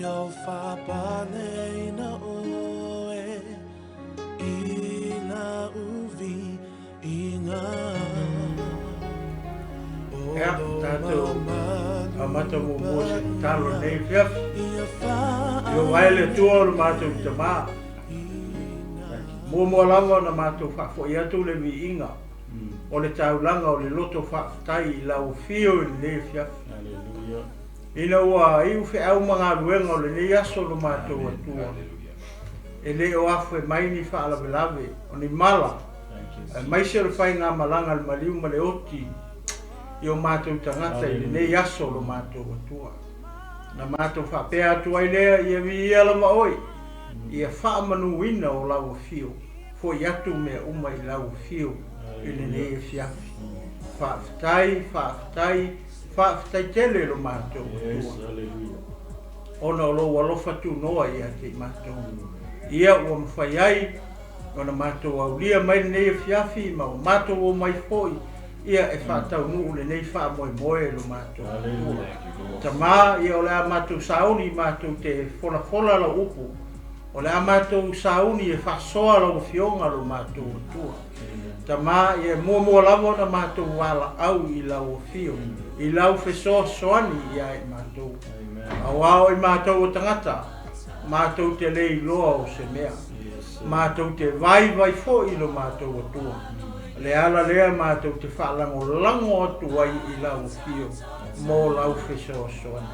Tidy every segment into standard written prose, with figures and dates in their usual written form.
Ia faapaleina oe i lau viiga. Ia, tatou amata muamua se tatalo i lenei afiafi. Ia ovae le Atua o le matou Tama. Muamua lava ona matou faafoi atu le viiga o le taulaga o le loto faafetai i lau afio i lenei afiafi. Ina ua iu feau ma galuega o lenei aso lo matou Atua, e le o afe mai ni faalavelave, o ni mala, aemaise o le faigamalaga a le maliu ma le oti i o matou tagata i lenei aso lo matou Atua. Na matou faapea atu ai lea, Ia viia lava oe, ia faamanuina o lau afio, foi atu mea uma i lau afio i lenei afiafi. Faafetai, faafetai. Faafetai tele lo matou Atua ona o lou alofa tunoa ia te i matou. Ia ua mafai ai ona matou aulia mai lenei afiafi ma ua matou omai foi ia e faataunuu lenei faamoemoe lo matou Atua. Tama, ia o le a matou sauni matou te folafola lau upu, o le a matou sauni e faasoa lau Afioga lo matou Atua. Tama, ia e muamua lava ona matou valaau i lau afio, i lau fesoasoani ia i matou. Auā o i matou o tagata, matou te le iloa o se mea. Matou te vaivai foi i lo matou Atua. O le ala lea matou te faalagolago atu ai i lau afio mo lau fesoasoani.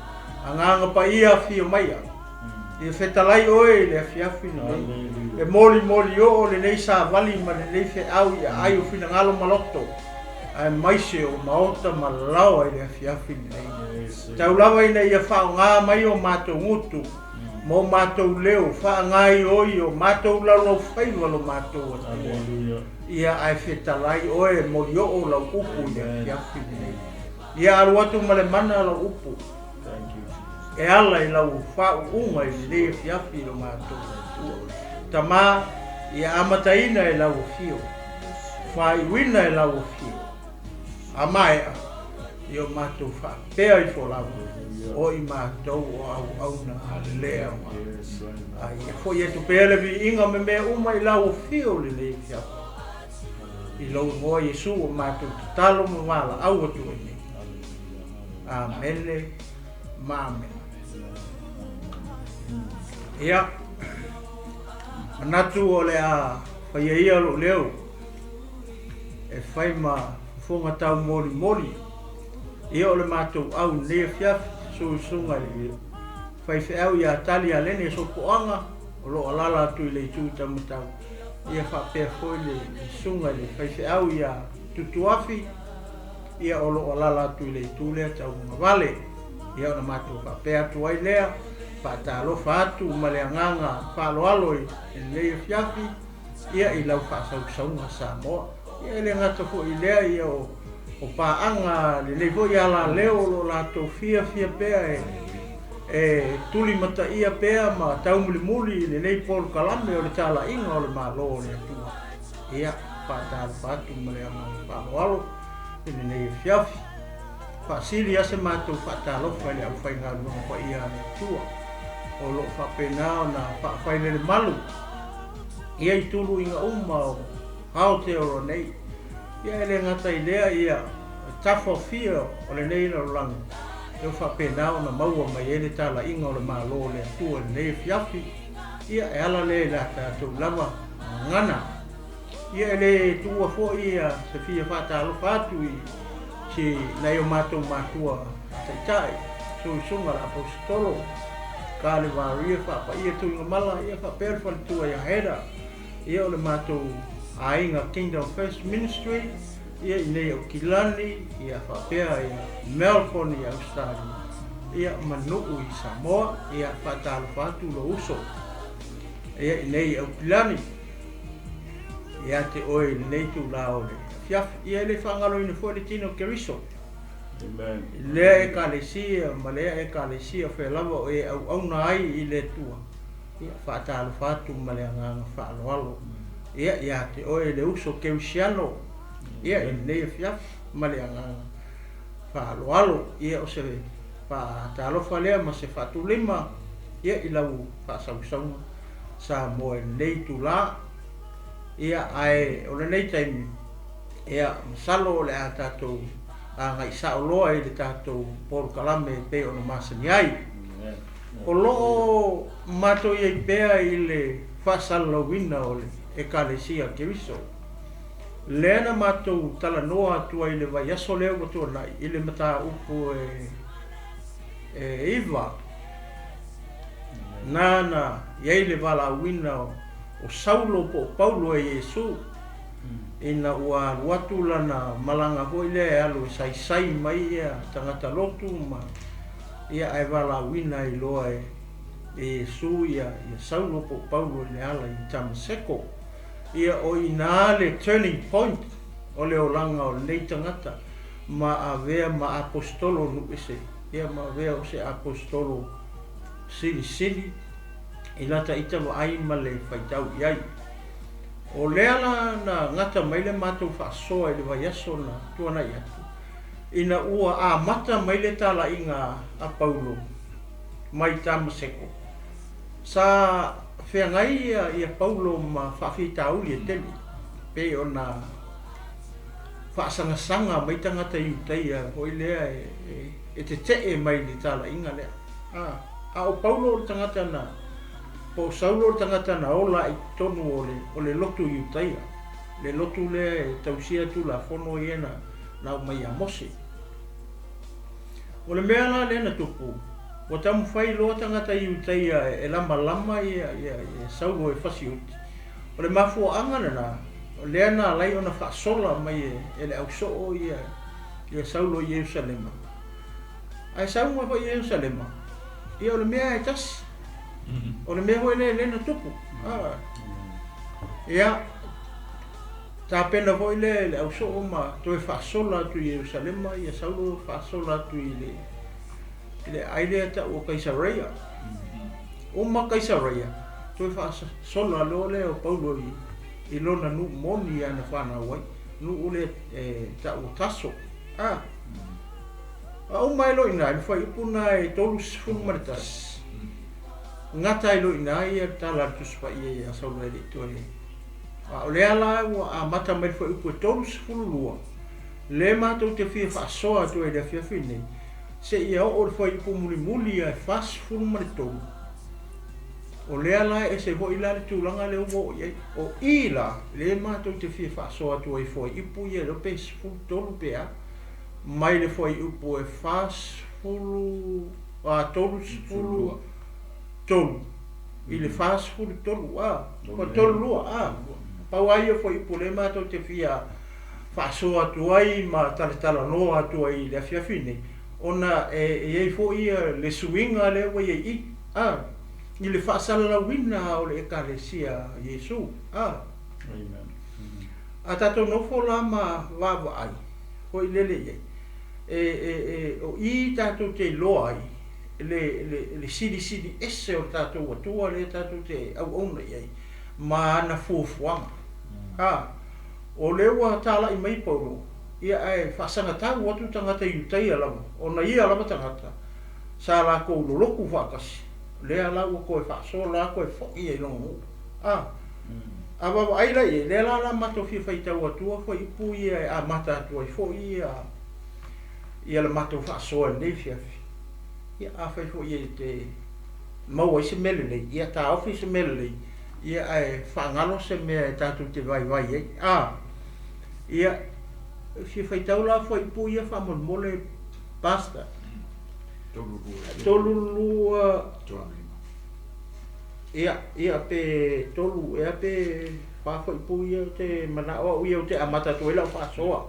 Agaga Paia afio maia. Ia fetalai oe i le afiafi lenei. E molimolioo lenei savali ma lenei feau i aai o finagalo ma loto, aemaise o maota ma laoa i le afiafi lenei. Tau lava ina ia faaaoga mai o matou gutu ma o matou leo, faagaoioi o matou laulaufaiva lo matou Atua. Ia ae fetalai oe e molioo lau upu i le afiafi lenei. Ia alu atu ma le mana lau upu. E ala i lau faauuga i lenei afiafi i lo matou Atua. Tama, ia amataina e lau afio, faaiuina e lau afio, a maea, ia o matou faapea ifo lava, o i matou o auauna a le aoga. A ia foi atu pea le viiga ma mea uma i lau afio i lenei afiafi. I lou igoa Iesu o matou tatalo ma valaau atu ai nei. Amene ma amene. Ia, manatu o le a faia ia lou leo e fai ma fofoga taumolimoli ia o le matou au i lenei afiafi, susuga i le faifeau ia Tali Alene Sopoaga o lo o alaala atu i le itu taumatau, ia faapea foi le susuga i le faifeau ia Tutuafi, ia o lo o alaala atu i le itu lea tauagavale. Ia ona matou faapea atu ai lea, faatalofa atu ma le agaga faaaloalo i lenei afiafi, ia i lau faasausauga Samoa. Ia e le gata foi i lea, ia o, o paaga lenei foi alaleo o lo o latou fiafia pea e, e tulimataia pea ma taumulimuli i lenei polokalame o le talaiga o le Malo o le Atua. Ia, faatalofa atu ma le agaga faaaloalo i lenei afiafi. Faasili lava se matou faatalofa i le aufaigaluega paia a le Atua o lo o faapena ona faafailelemalu ia i tuluiga uma o Aotearoa nei. Ia e le gata i lea, ia tafa fia o lenei lalolagi ua faapena ona maua mai ai le talaiga o le Malo o le Atua i lenei afiafi. Ia e ala lea i la tatou lava gagana. Ia e le tuua foi se fia faatalofa atu i si nai o matou matua taitai, Suisuga le Aposetolo, Kalevaria Faapaia Tuigamala, ia faapea le faletua ia Heda, ia o le matou aiga Kingdom First Ministry, ia i nei Aukilani, ia faapea ia Melbourne i Ausetalia, ia ma Nuu i Samoa, ia faatalofa atu lou uso, ia i nei Aukilani. Ia te oe i lenei itula o le afiafi. Ia e le faagaloina foi le tino o Keriso. Amen. I lea Ekalesia ma lea Ekalesia o fea lava o e auauna ai i le Atua. Ia faatalofa atu ma le agaga faaaloalo. Ia ia te oe le uso Kerisiano. Ia i lenei afiafi ma le agaga faaaloalo. Ia o se faatalofa lea ma se faatulima. Ia, i lau faasausauga Samoa i lenei itula. Ia, ae o lenei taimi, ia, masalo o le a tatou agai sao loa i le tatou polokalame e pei ona masani ai. O lo o matou i ai pea i le faasalalauina o le Ekalesia a Keriso. Lea na matou talanoa atu ai i le vaiaso lea ua tuanai i le mataupu e e 9, na i ai le valaauina o Saulo po o Paulo e Iesu, ina ua alu atu lana malaga foi lea e alu e saisai mai ia tagata lotu ma ia ae valaauina ai loa e Iesu ia Saulo po o Paulo i le ala i Tamaseko. Ia o i ina le turning point o le olaga o lenei tagata ma avea ma aposetolo nuu ese, ia ma avea o se aposetolo silisili i lata ita vaai ma le faitau i ai. O lea la na gata mai le matou faasoa i le vaiaso na tuanai atu, ina ua amata mai le talaiga a Paulo mai Tamaseko. Sa feagai ia Paulo ma faafitauli e tele, pei ona faasagasaga mai tagata Iutaia foi lea e tetee mai i le talaiga lea. A o Paulo o le tagata na, po o Saulo o le tagata na ola i totonu o le lotu Iutaia, le lotu lea e tausia Tulafono ia na aumai ia Mose. O le mea la lea na tupu, ua taumafai loa tagata Iutaia e lamalama ia Saulo e fasioti. O le mafuaaga lena, o lea na ala ai ona faasola mai e le ausoo ia Saulo i Ierusalema. Ae sau mai foi i Ierusalema, ia o le mea e tasi. O le mea foi lea lea na tupu. Ia, tapena foi lea e le ausoo ma toe faasola atu i Ierusalema ia Saulo faasola atu i le aai lea tau o Kaisareia. Uma Kaisareia, toe faasola loa lea o Paulo i lona nuu moni ia na fanau ai, nuu lea e tau o Taso. A uma ai loa i ina, i le fuaiupu lena e 31, gata ai loa i ina ia le tala a le Tusi Paia ia Saulo e le i toe. A o lea la ua amata mai le fuaiupu e 32, lea matou te fia faasoa atu ai i le afiafi nei, seia oo i le fuaiupu mulimuli ia e 43. O lea la e ese foi la le tulaga lea ua oo i ai. O i la, lea matou te fia faasoa atu ai i fuaiupu ia, iloa pe 13 pe a, mai le fuaiupu e 40, a, 33 i le 43, a, 32, a. Pau lava ia o fuaiupu lea matou te fia faasoa atu ai ma talatalanoa atu ai i le afiafi nei, ona e i ai foi le suiga lea ua i ai i, a, i le faasalalauina o le Ekalesia a Iesu, a. A tatou nofo la ma vaavaai foi lele i ai, e, e, e, o i tatou te iloa ai le, le, le silisili ese o le tatou Atua lea tatou te auauna i ai ma ana fuafuaga. A, o lea ua talai mai Paulo, ia ae faasagatau atu tagata Iutaia lava, ona ia lava tagata sa lakou lolotu faatasi, lea la ua toe faasola atu e foi ai lona nuu. A, a vaavaai la i ai, lea la la matou fia faitau atua fuaiupu ia e amata atu ai foi ia ia le matou faasoa i lenei afiafi. Ia afai foi e te maua ai se mea lelei, ia taofi se mea lelei, ia ae faagalo se mea e tatou te vaivai ai. A, ia, fia faitau la fuaiupu ia faamolemole Pastor. 3 2 Ia, ia pe 3 ea pe 4 fuaiupu ia ou te manao au ia ou te amata atu ai lau faasoa.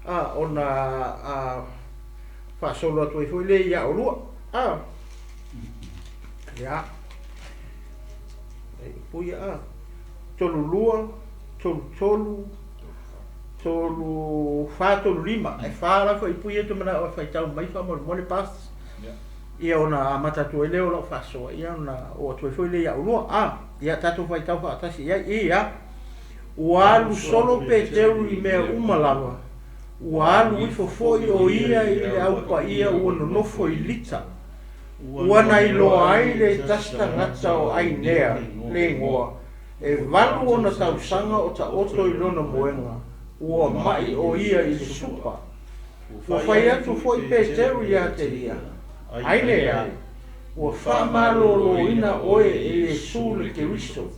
A, ona a, faasolo atu ai foi lea ia oulua. A, ia, e upu ia a, 3 2, 3 3, 3 4, 3 5. E 4 la fuaiupu ia ou te manao e faitau mai faamolemole Pastor. Ia ona amata atu ai lea o lau faasoa, ia ona oo atu ai foi lea ia oulua. A, ia tatou faitau faatasi i ai. Ia, ua alu solo Peteru i mea uma lava, ua alu ifo foi o ia i le au paia ua nonofo i Lita. Ua na iloa ai le tasi tagata o Ainea le igoa, e valu ona tausaga o taoto i lona moega, ua ma'i o ia i le supa. Ua fai atu foi Peteru ia te ia, Ainea, ua faamaloloina oe e Iesu le Keriso,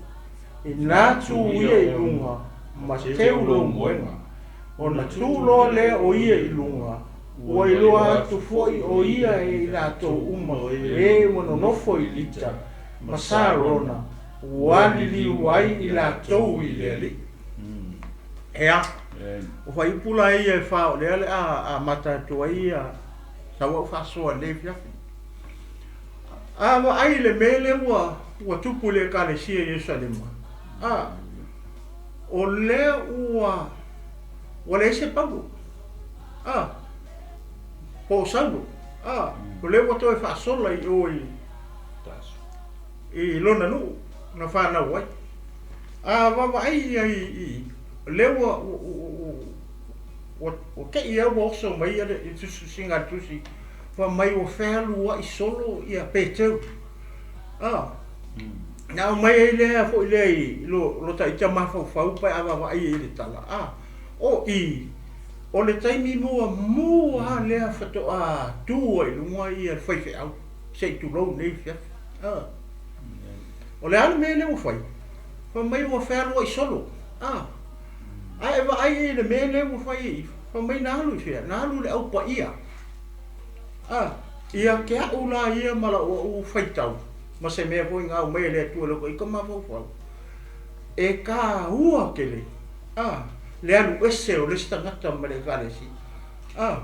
inā tu ia i luga ma teu lou moega. Ona tu loa lea o ia i luga, ua iloa atu foi o ia e i latou uma e ua nonofo i Lita ma Sarona, ua liliu ai i latou i le Alii. Ea, o fuaiupu la ia e fa o lea o le a amata atu ai sau au faasoa i lenei afiafi. A vaai i le mea lea ua tupu i le Ekalesia i Ierusalema, a, o lea ua leai se Paulo, a, po o Saulo, a, o lea ua toe faasola i o i lona nuu na fanau ai. A vaavaai ia i lea ua tei lava ua oso mai le tusitusiga a le tusi fai mai ua fealuai solo ia Peteru. A, na aumai ai lea foi lea i lo ta ita mafaufau pe a vaavaai i le tala, a, o i o le taimi muamua lava lea faatoa tu ai i luga ia le faifeau, se i tulou lenei afiafi. A, o le a le mea lea ua fai? Fai mai ua fealuai solo. A, a e vaai i le mea lea ua fai i, fai mai na alu i fea? Na alu i le Au Paia. A, ia te a'u la ia ma la'u a'u faitau, ma se mea foi na aumai e le Atua i lou ita mafaufau, e tāua tele, a, le alu ese o le isi tagata ma le Ekalesia. A,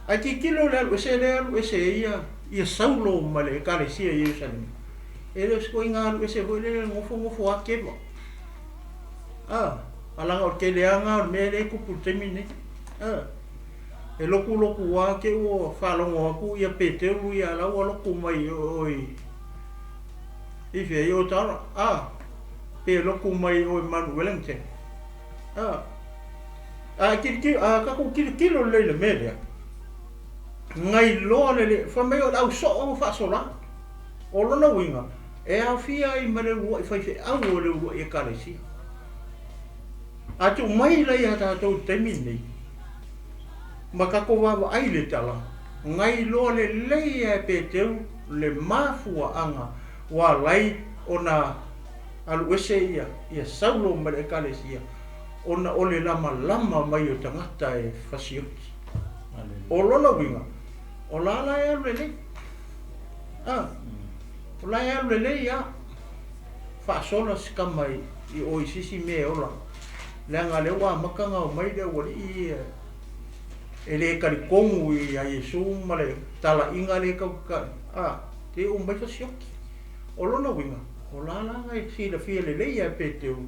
ae tilotilo le alu ese lea e alu ese ai ia, ia Saulo ma le Ekalesia i Ierusalema, e le o se ituaiga alu ese foi lele e nofonofo lava keva. A, a leaga o le tele lava lena o le mea lea e tupu i le taimi lenei. A. E lotulotu a te ua faalogo atu ia Peteru ia la ua lotu mai o i i fea i Otara a pe lotu mai o i Mount Wellington a a tilotilo a tatou tilotilo lelei i le mea lea na iloa lelei fai mai o le au soo ua faasola o lona uiga e aofia ai ma le uluai faifeau o le uluai ekalesia. A tuu mai la ia tatou i le taimi lenei, ma tatou vaavaai i le tala, na iloa lelei lava e Peteru le mafuaaga ua ala ai ona alu ese ia Saulo ma le Ekalesia, ona o le lamalama mai o tagata e fasioti. O lona uiga, o la la e alu lelei. A, o la e alu lelei lava. Faasola se tama i o i se isi mea e ola, leaga lea ua amata ona omai le aualii ia e le talitonu ia Iesu ma le talaiga lea e tau a, te i omai fasioti. O lona uiga, o la la na e silafia lelei lava e Peteru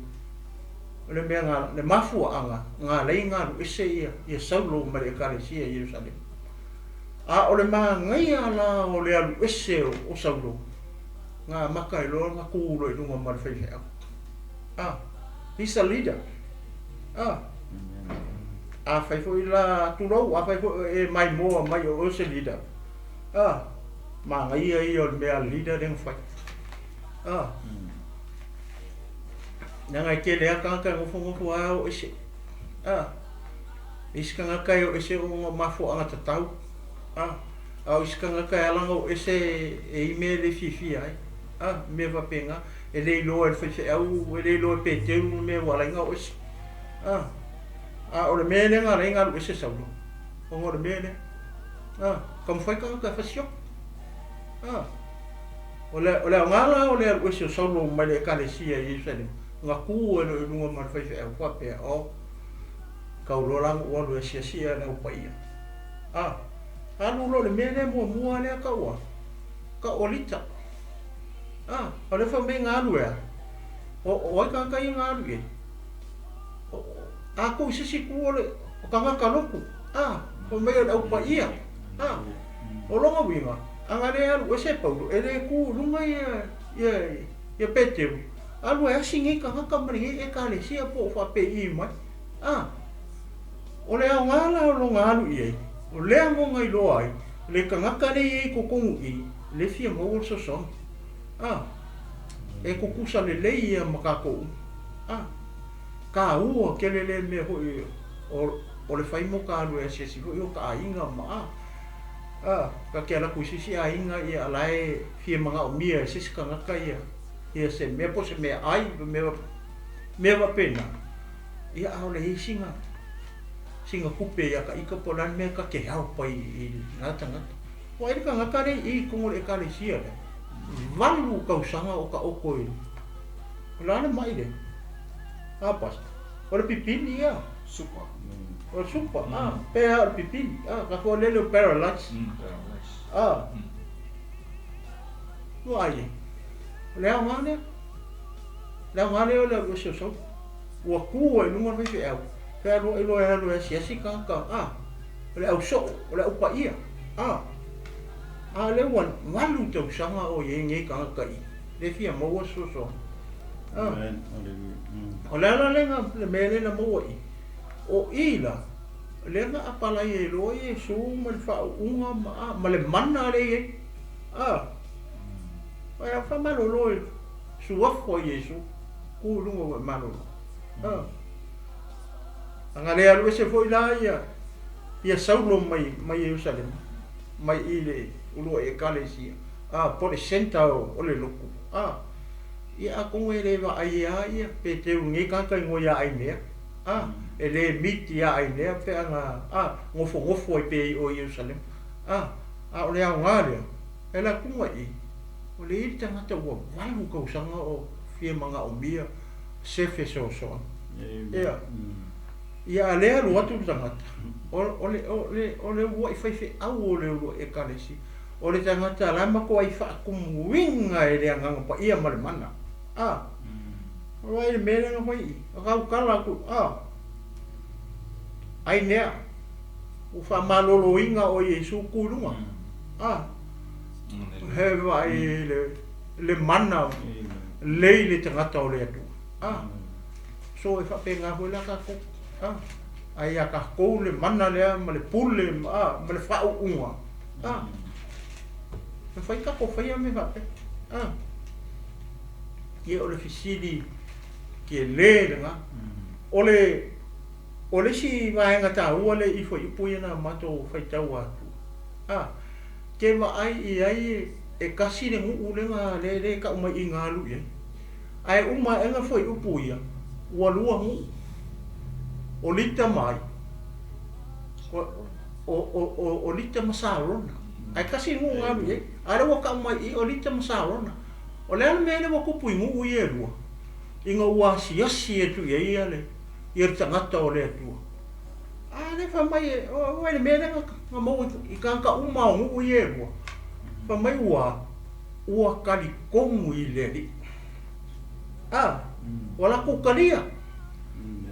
le mea na, le mafuaaga na ala ai ona alu ese ia Saulo ma le Ekalesia i Ierusalema. A o le manaia la o le alu ese o Saulo, Na amata ai loa ona tu loa i luga ma le faifeau. Ah, he's a leader. Ah, afai foi la, tulou, afai foi e maimoa mai o oe se leader. Ah, manaia ia o le mea a le leader lea na fai. Ah, leaga e tele lava tagata e nofonofo lava o ese. Ah, isi tagata e o ese ona o mafuaaga tatau. Ah. A o isi tagata e ala ona oo ese e i mea e le fiafia ai. A, mea faapena. E le iloa e le faifeau, e le iloa e Peteru le mea ua ala ai ona oo ese. A, a o le mea lea na ala ai ona alu ese Saulo, ona o le mea lea. A, taumafai tagata e fasioti. A, o le, o le aoga la o le alu ese o Saulo mai le Ekalesia i Ierusalema, na tu ai loa i luga ma le faifeau, faapea, O, tau loa la ona ou alu e asiasi le Au Paia. A. Alu loa i le mea lea muamua lea tau a, tau o Lita. A, o lea fai mai na alu e a? O, o ai tagata ia na alu i ai? O, a tuu i se isi itu o le, o tagata lotu. A, fai mai o le au paia. A, o lona uiga, a na le alu ese Paulo, e le tu i luga ia, ia, ia Peteru, alu e asi nei tagata ma lenei Ekalesia po o faapei mai. A. O le aoga la o lona alu i ai, o lea mo na iloa ai, Le tagata lea e i ai i totonu i i, lea e fia maua le fesoasoani. A, e tutusa lelei ia ma tatou uma. A, taua tele lea mea foi o, o le fai mo ta alu e asiasi foi o ta aiga ma, a, a, ta te alu atu i se isi aiga ia a la e fia manaomia e se isi tagata ia, ia se mea po o se meaai, mea, mea faapena, ia a o le i ai sina, sina tupe ia ta ita po o le a le mea ta te help ai i lena tagata. Ua ai le tagata lea i i totonu o le Ekalesia lea, 8 tausaga o taoto i, o le a le mai lea? A Pastor? O le pipili ia. Supa. O le supa, a, pe a o le pipili, a, ka fua lele o paralyze. Paralyze. A. Ua ai ai. O le aoga lea. O le aoga lea o le alu ese o Saulu. Ua tu ai i luga le faifeau, fealuai loa e alu e asiasi tagata, a, o le au soo, o le au paia, a, a o lea ua 8 tausaga o i ai nei tagata i, le fia maua se fesoasoani. A, o le ala lea na, le mea lea na maua i, o i la, lea na apalai ai loa Iesu ma le faauuga ma, a, ma le mana lea e i ai. A, ae faamalolo i suafa o Iesu. Ku i luga ua e malolo. A. Ana le alu ese foi la ia, ia Saulo mai, mai Ierusalema, mai i le uluai Ekalesia, a, po o le centre o, o le lotu. A. Ia atonu e le vaai lava ia Peteru i lenei tagata igoa ia Ainea. A. E le meet ia Ainea pe ana, a, nofonofo ai pea i o i Ierusalema. A. A o le aoga lea, e alu atu i i, o lea e i ai le tagata ua 8 tausaga o fia manaomia se fesoasoani. Ea. Ia a lea alu atu le tagata, o, o le, o le, o le uluai faifeau o le uluai Ekalesia, o le tagata la e matuai faatumuina e le Agaga Paia ma le mana. A. O ai le mea lea na fai i i? O tautala atu, a. Ainea, ua faamaloloina oe e Iesu tu i luga. A. He vaai le, le mana lei le tagata o le Atua. A. So e faapena foi la tatou. A. Ae ia tatou le mana lea ma le pule ma, a, ma le faauuga. A. E fai tatou faia mea faapea. A. Ia o le fesili tele lena. O le, o le isi vaega taua lea i fuaiupu ia na matou faitau atu. A. Ke vaai i ai e tasi le nuu lea lea e tau mai i na alu i ai. Ae uma aena fuaiupu ia, ua lua nuu. O Lita ma ai? O, o, o, o Lita ma Sarona. Ae tasi le nuu na alu i ai. A lea ua tau mai i i o Lita ma Sarona. O le a le mea lea ua tupu i nuu ia e lua? Ina ua asiasi atu i ai ia le, ia le tagata o le Atua. A lea fai mai e, o ai le mea lea na maua i tagata uma o nuu ia e lua, fai mai ua, ua talitonu i le Alii. A, ua latou talia.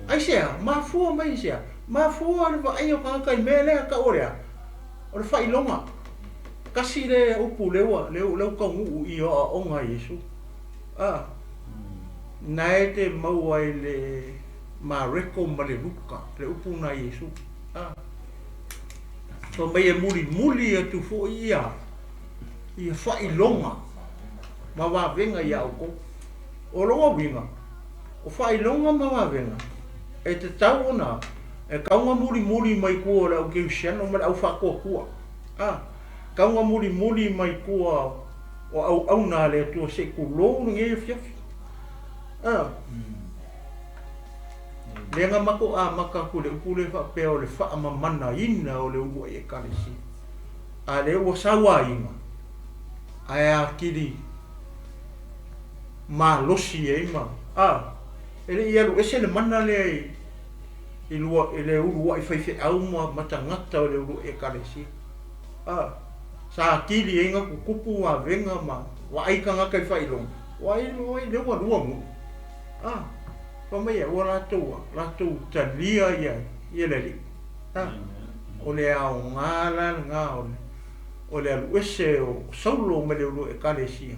Aisea? Mafua mai i sea? Mafua le vaai o tagata i le mea lea tau o le a? O le faailoga. Tasi lea upu lea ua, lea ua taunuu i aoaoga a Iesu. A, na e te maua i le Mareko ma le Luka, le upu na Iesu. A. Fai mai e mulimuli atu foi ia, ia faailoga ma vavega ia outou. O lona uiga, o faailoga ma vavega e tatau ona e tatau ona mulimuli mai tua o le au kerisiano ma le au faatuatua. A. Tatau ona mulimuli mai tua o auauna a le Atua se i tulou lenei afiafi. A. Lea na matou amata atu i le upu lea faapea o le faamamanaina o le uluai Ekalesia. A lea ua sauaina, ae atili malosi ai ma, a, e le i alu ese le mana lea i, i, lua, i le uluai faifeau ma, ma tagata o le uluai Ekalesia. A, sa atili ai na tutupu vavega ma vaai tagata i faailoga, ua ai, ua ai lea ua lua nuu. A, fai mai e, ua latou, latou talia ia, ia le Alii. A, o le aoga la lena o le, o le alu ese o Saulo mai le uluai Ekalesia,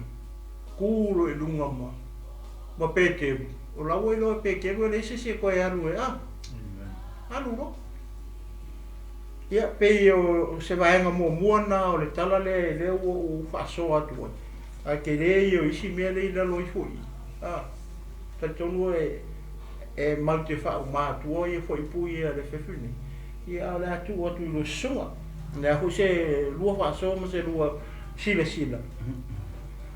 tu loa i luga ma, ma Peteru, o la ua iloa e Peteru e leai se isi e toe alu e, a, alu loa. Ia, pei o se vaega muamua lena o le tala lea lea ua ou faasoa atu ai, ae tele ia o isi mea lea i lalo ifo i i. A, talitonu e e matou te faauma atua ia fuaiupu ia i le afiafi lenei, ia a o le a tuu atu i lua susuga. O le a foi se lua faasoa ma se lua silasila,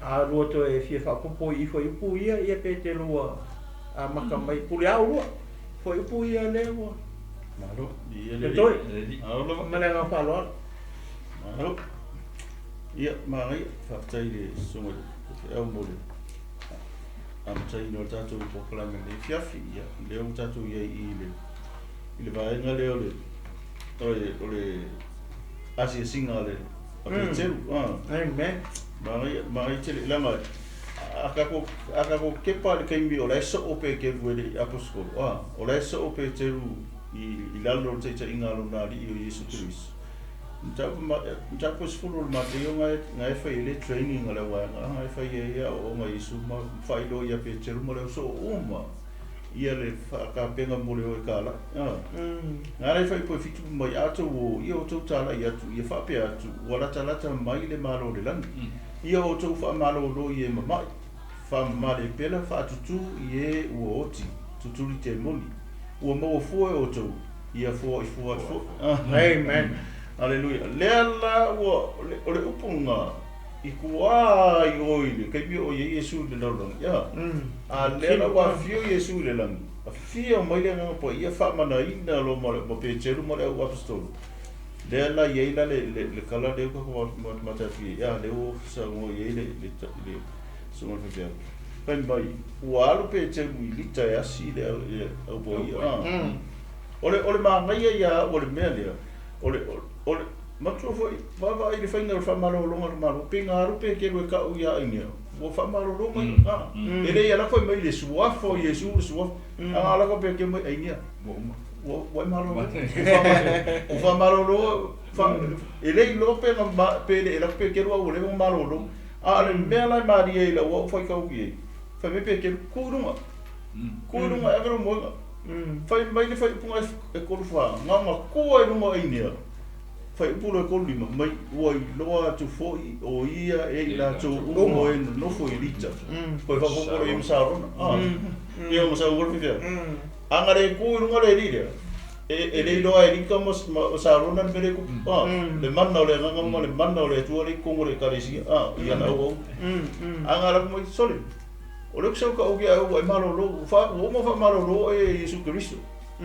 a lua toe fia faaopoopo i fuaiupu ia, ia pe te lua amata mai, pule lava oulua, fuaiupu ia lea ua. Malo. Toe. Ma le agaga faaaloalo. Malo. Ia, manaia, faafetai i le susuga i le faifeau mo le amataina o le tatou polokalame i lenei afiafi. Ia, lea ua tatou i ai i le i le vaega lea o le o le o le asiasiga a le a Peteru. Ah. Amen. Manaia, manaia tele leaga a tatou a tatou kepa i le taimi o la e soo Peteru e le i aposetolo, a, o la e soo Peteru i i lalo o le taitaiga a lona Alii o Iesu Keriso. Mataupu e 10 o le Mataio na e fai ai le training a le auvaega, na e fai ai aoaoga a Iesu ma faailoa ia Peteru ma le au soo uma ia le faatapena mo le o e talai. Na ala i faaipo e 7 mai a outou o, ia outou talai atu, ia faapea atu, ua latalata mai le Malo o le lagi. Ia outou faamalolo i e mama'i, faamama le pela, faatutū i e ua oti, tutuli temoni. Ua maua fua e outou, ia foa'i fua atu foi. Amen. Aleluia. Lea la ua, o le upu lena, i tuā i o i le taimi o i ai Iesu i le lalolagi, a, a lea la ua afio Iesu i le lagi, afio mai le Agaga Paia faamanaina loa ma Peteru ma le au aposetolo. Lea la i ai la le, le, le tala lea ua tatou matamata atu i ai, a, lea ua saunoa i ai le, le, le susuga i le faifeau. Fai mai, ua alu Peteru i Lita e asi le, le au paia. A. O le, o le manaia ia au o le mea lea, o le, o le, manatua foi, vaavaai i le faiga o le faamalologa a le Malo, pe na alu Peteru e tau ia Ainea, ua faamalolo mai, a. E le i ala foi mai le suafa o Iesu le suafa, a na ala foi Peteru mai Ainea, Ua uma. Ua, ua e malolo. Ua faamalolo, e le iloa pe na, pe le alu atu Peteru a ua leva ona malolo. A o le mea la e malie i lau au faitau i ai, fai mai Peteru, tu i luga, tu i luga e ave lou moega. Fai mai le faaiupuga e 3 4, na ona tua i luga o Ainea, faaiupu loa e 3 5, mai ua iloa atu foi o ia e i latou uma o e nonofo i Lita. Toe faaopoopo loa i ai ma Sarona. Ia ma sau le faifeau. A na le tu i luga le alii lea, e le iloa e Lita ma Sarona le mea lea e tupu. Le mana o le Agaga ma le mana o le Atua lea i totonu o le Ekalesia, i ana auauna. A na lafo mai, sole, o lea ou te sau tau ia au ua e malolo, ua uma ona faamalolo oe e Iesu Keriso,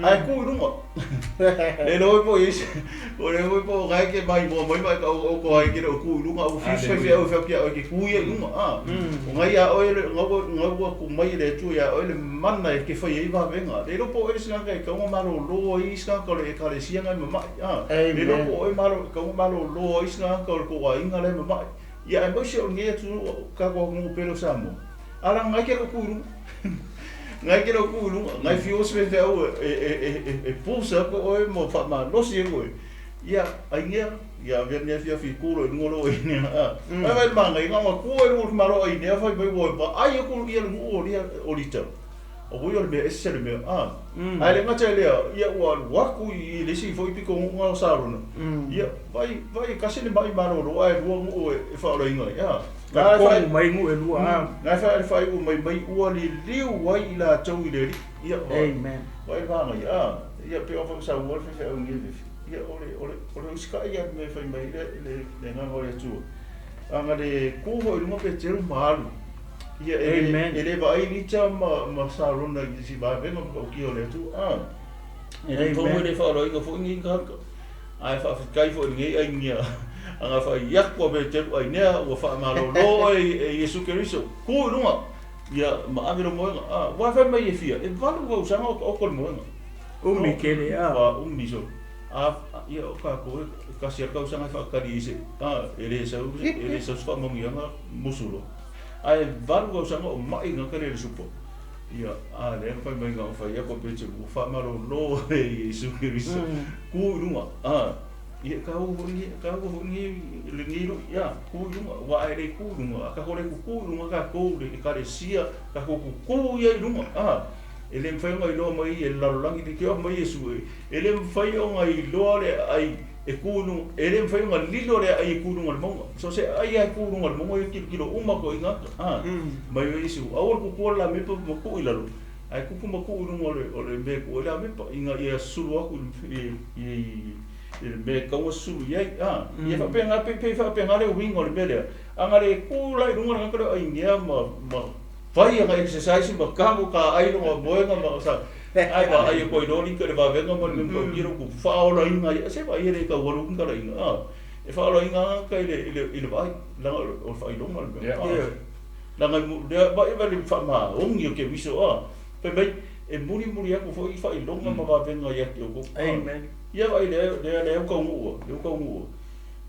ae tu i luga. Le iloa foi po o i ai se, o le foi po o na e te maimoa mai ma e tau o oto ai e te le o tu i luga, a ua fiu si faifeau e fai atu ia oe e te tu ia i luga, a. O na ia oe, na ua tuu mai e le Atua ia oe le mana e te fai ai vavega. Le iloa po o oe le isi tagata e tatau ona malolo ai isi tagata o le Ekalesia na e mama'i, a. Le iloa po o oe e tatau ona malolo ai isi tagata o le tou aiga la e mama'i. Ia aemaise o lenei atunuu, tatou atunuu pele o Samoa, a laga nai ke le o tu i luga. Ngai ke le o tu i luga, ngai fiu o se faifeau e pusa atu oe ma faamalosi atu oe. Ia, Ainea, ia avea lenei afiafi i tu loa i luga lou Ainea. Ai vaai le manaia, na ona tu ai i luga o le malo Ainea fai mai ua vaai atu ia le nuu o Lita. Oi o le mea ese le mea, a. Ae le gata i lea, ia ua alu atu i le isi foi pitonuu na o Sarona, ia, vaai, vaai e tasi le ma'i malolo ae lua nuu e faaolaina ai, a. Talitonu mai nuu e lua, a. Na e faaiu mai mai ua liliu ai i latou i le Alii. Ia, Amen. Vaai le manaia, a. Ia, pei ona saunoa le faifeau i lenei afiafi, ia, o le, o le, o le usitai lava le mea e fai mai ai le, le agaga o le Atua. A na le tu foi i luga Peteru ma alu. Ia, e le, e le vaai Lita ma Sarona i se vavega matautia o le Atua. A, e le tonu e le faaaloaloina foi nei tagata. Ae faafetai foi i lenei aiga a na fai atu a Peteru, Ainea, ua faamalolo oe e Iesu Keriso, tu i luga, ia, ma ave lou moega. A, aua e fai mai e fia, e 8 tausaga o taoto le moega. Umi tele, a. Ua umi solo. A, ia, o tatou e tasi lava le tausaga e faatali ai se, a, e le sau, e le sau se faamanuiaga musu loa. Ae 8 tausaga o ma'i gata lea i le supa. Ia, a lea na fai mai na o fai atu a Peteru, ua faamalolo e Iesu Keriso, tu i luga, a, ia, taua foi lenei, taua foi lenei, lenei lui, a, tu i luga, aua a e le tu i luga, a tatou le tutu i luga tatou, le Ekalesia, tatou tutu ia i luga, a, e le mafai ona iloa mai e le lalolagi, le te oa mai Iesu, e le mafai ona iloa le aai E ku i luga, e le mafai ona lilo le aai e ku i luga o le mauga. So se aai lava e ku i luga o le mauga ia tilotilo uma atu ai i gata, a, mai ai isi, aua le kukua le lamepa ma tuu i lalo, ae kupu ma tuu i luga o le, o le mea e tuu ai le lamepa, ina ia susulu atu i, i, i le mea e tatau ona susulu i ai, a. Ia faapena, pei, pei faapena le uiga o le mea lea. A na le ku la i luga le tagata lea o Ainea ma, ma fai ana exercise ma tago taai lona moega ma sa, ae vaai atu ai loa lika i le vavega ma le mea matautia lea ua faaolaina ai, se vaai e le tau alu ni talaiga, a, e faaolaina lava tagata i le, i le, i le vaai, leaga o le faailoga le mea, a. Leaga e, lea, vaai ma le faamaoni o Keriso, a, fai mai, e mulimuli atu foi faailoga ma vavega ia te outou, a. Amen. Ia vaai lea, lea, lea ua taunuu lava, lea ua taunuu lava.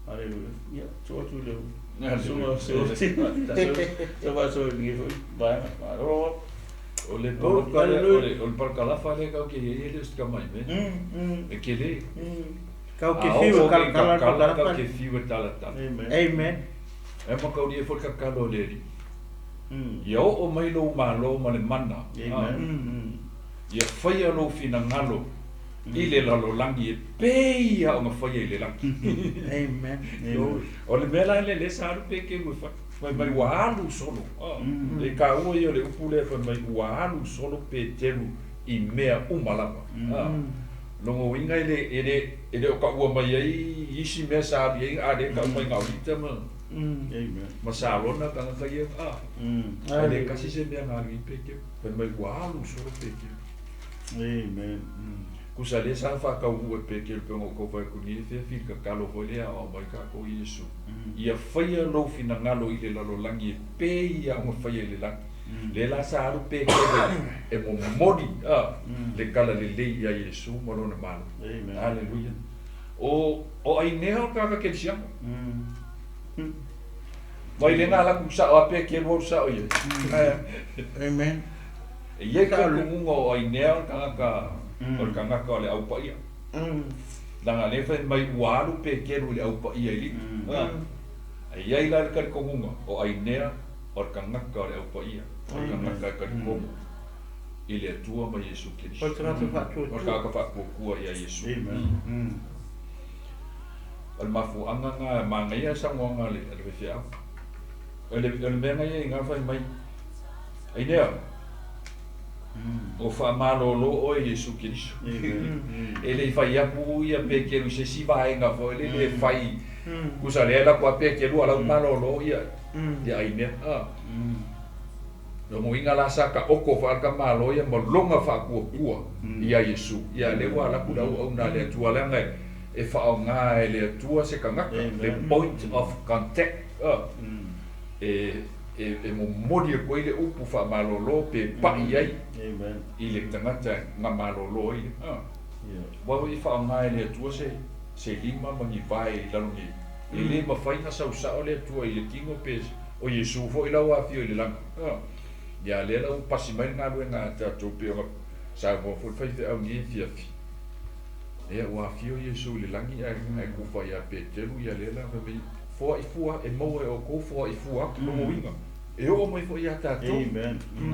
Aleluia. Ia, tuu atu i le susuga Siuti. Sa faasoa i lenei foi vaega. Malo. O le poloka lea, o le, o le palakalafa lea kau ke i ai e le o se tamaime. E kele. Kau ke fiu e talatala le palakalafa. Kau ke fiu e talatala. Amen. Amen. E makauli ai foi le kakalo a le Alii. Ia oo mai lou malo ma le mana. Amen. Ia faia lou finagalo i le lalolagi e pei lava ona faia i le lagi. Amen. O le mea la lea lea sa alu Pekeru e fai, fai mai ua alu solo. E taua ia o le upu lea fai mai ua alu solo Peteru i mea uma lava. Lona uiga e le, e le, e le o taua mai ai isi mea sa alu i ai, a lea e tau mai na o Lita ma, ma Salona tagata ia, ae le tasi se mea na alu i ai Peteru. Fai mai ua alu solo Peteru. Amen. Kusa lea sa faataunuu e Peteru pei ona ou tau fai atu nei, e fia fili tatalo foi lea aoao mai tatou i Iesu. Ia faia lou finagalo i le lalolagi e pei lava ona faia i le lagi. Lea la sa alu Peteru e momoli le tala lelei ia Iesu ma lona Malo. Aleluia. O o Ainea o le tagata kerisiano. Mai lena ala ku sao a Peteru alu sao i ai. Amen. E i ai ka tumuga o Ainea o le tagata, o le tagata o le Au Paia. Leaga lea fai mai ua alu Peteru i le Au Paia i Lita. E i ai la le talitonuga o Ainea o le tagata o le Au Paia, o le tagata e talitonu i le Atua ma Iesu Keriso. O le tagata faatuatua. O le tagata faatuatua ia Iesu. O le mafuaaga lena e manaia le saunoaga a le faifeau. O le mea na ia i ina fai mai, Ainea, ua faamalolo oe i Iesu Keriso. E le i fai atu ia Peteru i se isi vaega foi lele e fai, tusa lea e alu atu lava Peteru a o la ua malolo ia Ainea. Lona uiga la sa taoto faa-le tamaloa ia ma lona faatuatua ia Iesu. Ia lea ua alu atu le auauna a le Atua leaga e faaaoga e le Atua se tagata, le point of contact, e e momoli atu ai le upu faamalolo pe pai ai i le tagata na malolo ai. Aua foi e faaaoga e le Atua se se lima ma ni vae i lalo nei. E le mafai ona sau sao le Atua i le tino pe o Iesu foi la ua afio i le lagi. Ia lea la ua pasi mai le galuega a tatou pei ona saunoa foi le faifeau nei afiafi. Ia ua afio Iesu i le lagi ae tufa ia Peteru ia lea la fai mai foai fua e maua e outou foai fua atu lona uiga e oo mai foi ia tatou.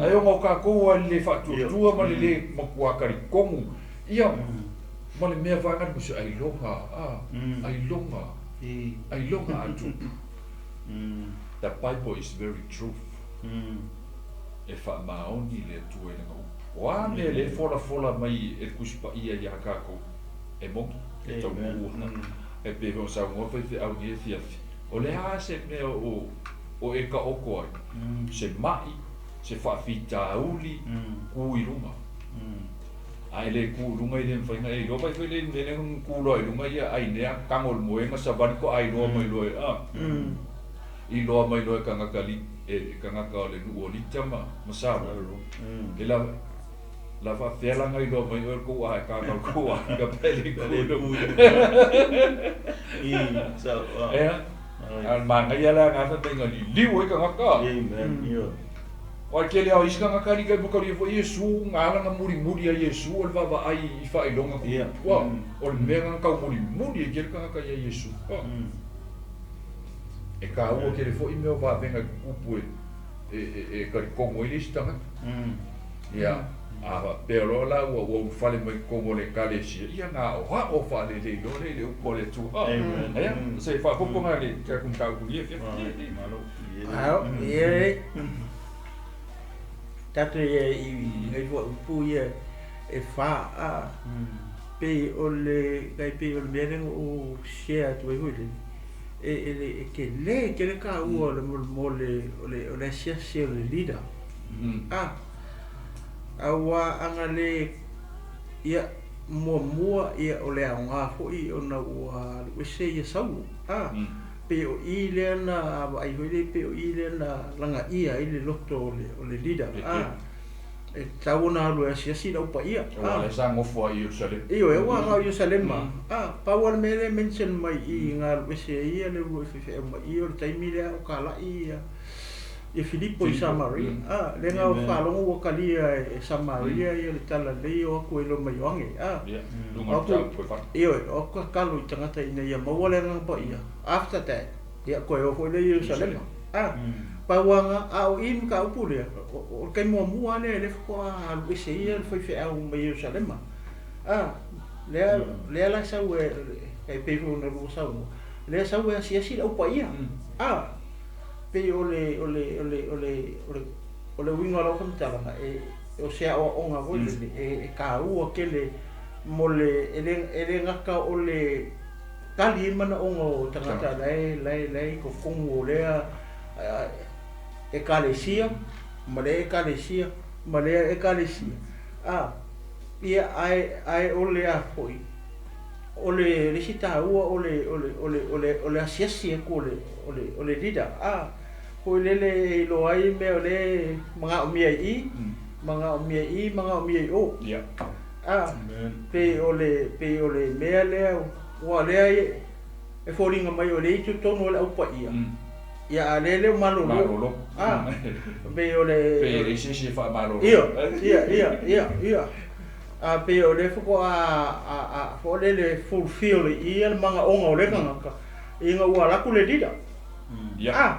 Ae ona o tatou lava i le le faatuatua ma le le matua talitonu ia ma le mea vaega le musu ailoga a ailoga ailoga a tupu. The Bible is very truth. E faamaoni le Atua i Lana upu. O a mea lea e folafola mai e le Tusi Paia ia tatou, e moni, e taunuu ana. E pei foi ona saunoa faifeau nei afiafi, o le a se mea o o e taoto ai, se mai, se faafitauli, tu i luga. A e le tu i luga e le mafai ona e iloa. Vaai foi lea i le mea lea na tu loa i luga ia Ainea, tago i le moega, savali toa iloa mai loa e, a. Iloa mai loa e tagata li, e tagata o le nuu o Lita ma, ma Salo. E la, la faapefea la ona iloa mai oe le tou ae tagata o le tou aiga pe le ku i luga. Ea, a o le manaia la lena fai mai na liliu ai tagata. Aua o le tele lava o isi tagata alii kai makalia foi Iesu na ala na mulimuli a Iesu o le vaavaai i faailoga tupu. O le mea lena na tau mulimuli ai tele tagata ia Iesu. E taua tele foi mea o vavega e tutupu e talitonu ai le isi tagata. Ia, a faapea loa la ua ua ulufale mai i totonu o le Ekalesia, ia ona aoao faalelei loa lea i le upu a le Atua. Ia, se faaopoopo na i le tatou mataupu i lenei afiafi. Ao, ia, tatou ia i nai fuaiupu ia e fa, a, pei o le, tai pei o le mea lea na ou share atu ai foi lele, e, e, le, e tele tele taua o le mo le, o le, o le asiasi o le leader. A, aua ana le, ia, muamua, ia, o le aoga foi ona ua alu ese ia Saulo, a, pei o i lea na vaai foi lea, pei o i lea na lagaia ai le loto o le, o le leader, a, e tatau ona alu e asiasi le au paia. Aua lea sa nofo ai i Ierusalema. Ioe, ua na o Ierusalema. A, pau lava le mea lea e mention mai i i na alu ese ai ia le uluai faifeau mai i, o le taimi lea o talai ia ia Filipo i Samaria. A, lea na faalogo ua talia e Samaria ia le talalelei o atu e iloa mai Ioane. A, o atu, ioe, o atu tatalo i tagata ina ia maua le Agaga Paia. After that, ia toe o foi lea i Ierusalema. A, pau lava na, a o i le mataupu lea, o le taimi muamua lava lea lea faatoa alu ese ai le faifeau mai Ierusalema. A, lea, lea la e sau e, e pei foi ona lua saunoa, lea e sau e asiasi le Au Paia. A, pei o le, o le, o le, o le, o le, o le uiga o lau faamatalaga, e, o se aoaoga foi lele, e, e taua tele mo le, e le, e le gata o le tali ai manaoga o tagata la e, la e, la e i totonu o lea Ekalesia ma lea Ekalesia ma lea Ekalesia. A, ia, ae, ae o le a foi, o le, le isi taua o le, o le, o le, o le, o le asiasi atu o le, o le, o le leader, a, foi lele e iloa ai mea o lea e manaomia i i, manaomia i i, manaomia i o. A, pei o le, pei o le mea lea, ua lea e foliga mai o lea e i totonu o le Au Paia, ia a lea e le o malolo. Malolo. A, pei o le... Pei e leai se isi e faamalolo. Ia, ia, ia, ia, ia. A pei o lea faatoa a, a, foi lele fulfill i ia le manaoga o lea tagata, ina ua alu atu le leader. A,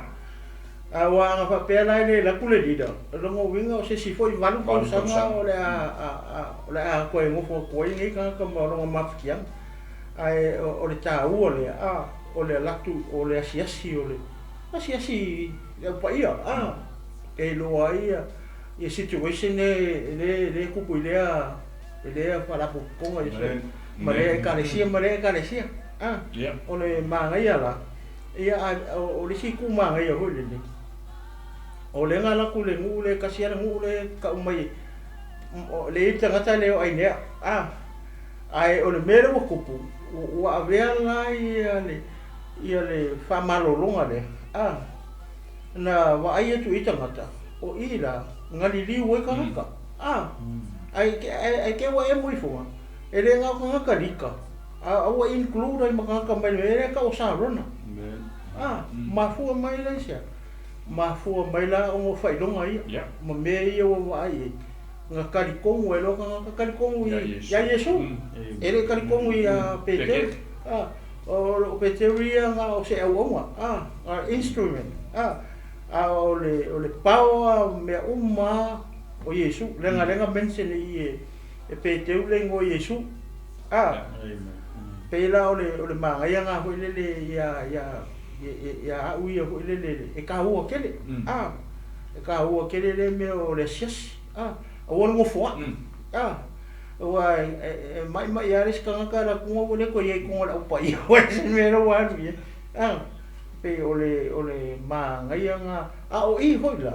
a ua ana faapea la e le alu atu le leader, o lona uiga o se isi foi 8 tausaga o le a, a, a, o le a toe nofo atu ai lenei tagata ma lona mafatiaga. Ae o le taua lea, a, o le alu atu, o le asiasi, o le asiasi i le Au Paia, a, e iloa ai ia, ia situation e le, le tupu i lea, i lea faalapotopotoga ia, ma lea Ekalesia, ma lea Ekalesia, a. O le manaia la, ia, a, o le isi itu manaia foi lenei, o lea na alu atu i le nuu lea, e tasi lava le nuu lea e tau mai, le i ai le tagata lea o Ainea, a. Ae o le mea lea ua tupu, ua avea la ia le, ia le faamalologa lea, a, na vaai atu i tagata, o i la, na liliu ai tagata, a, ae, ae te i ua emo ifoga, e le na o tagata lika, a ua include ai ma tagata mai le mea lea e tau o Sarona. A, mafua mai la i se a? Mafua mai la ona o faailoga ia, ma mea ia ua vaai i ai. Na talitonu ai loa tagata, talitonu ia Iesu. E le talitonu ia Peteru. A, o Peteru ia na o se auauna, a, a instrument, a, a o le, o le power mea uma o Iesu. Leaga lea na mention i i e Peteru le igoa o Iesu. A, pei la o le, o le manaia na foi lele ia, ia, ia au ia foi lele e taua tele. A, e taua tele lea mea o le asiasi. A, aua le nofoaʻi. A, aua e maʻimaʻi lava le isi tagata e alu atu ua le toe i ai i totonu o le au paia ua ese le mea lea ua alu i ai. A, pei o le, o le manaia lena. A o i foi la,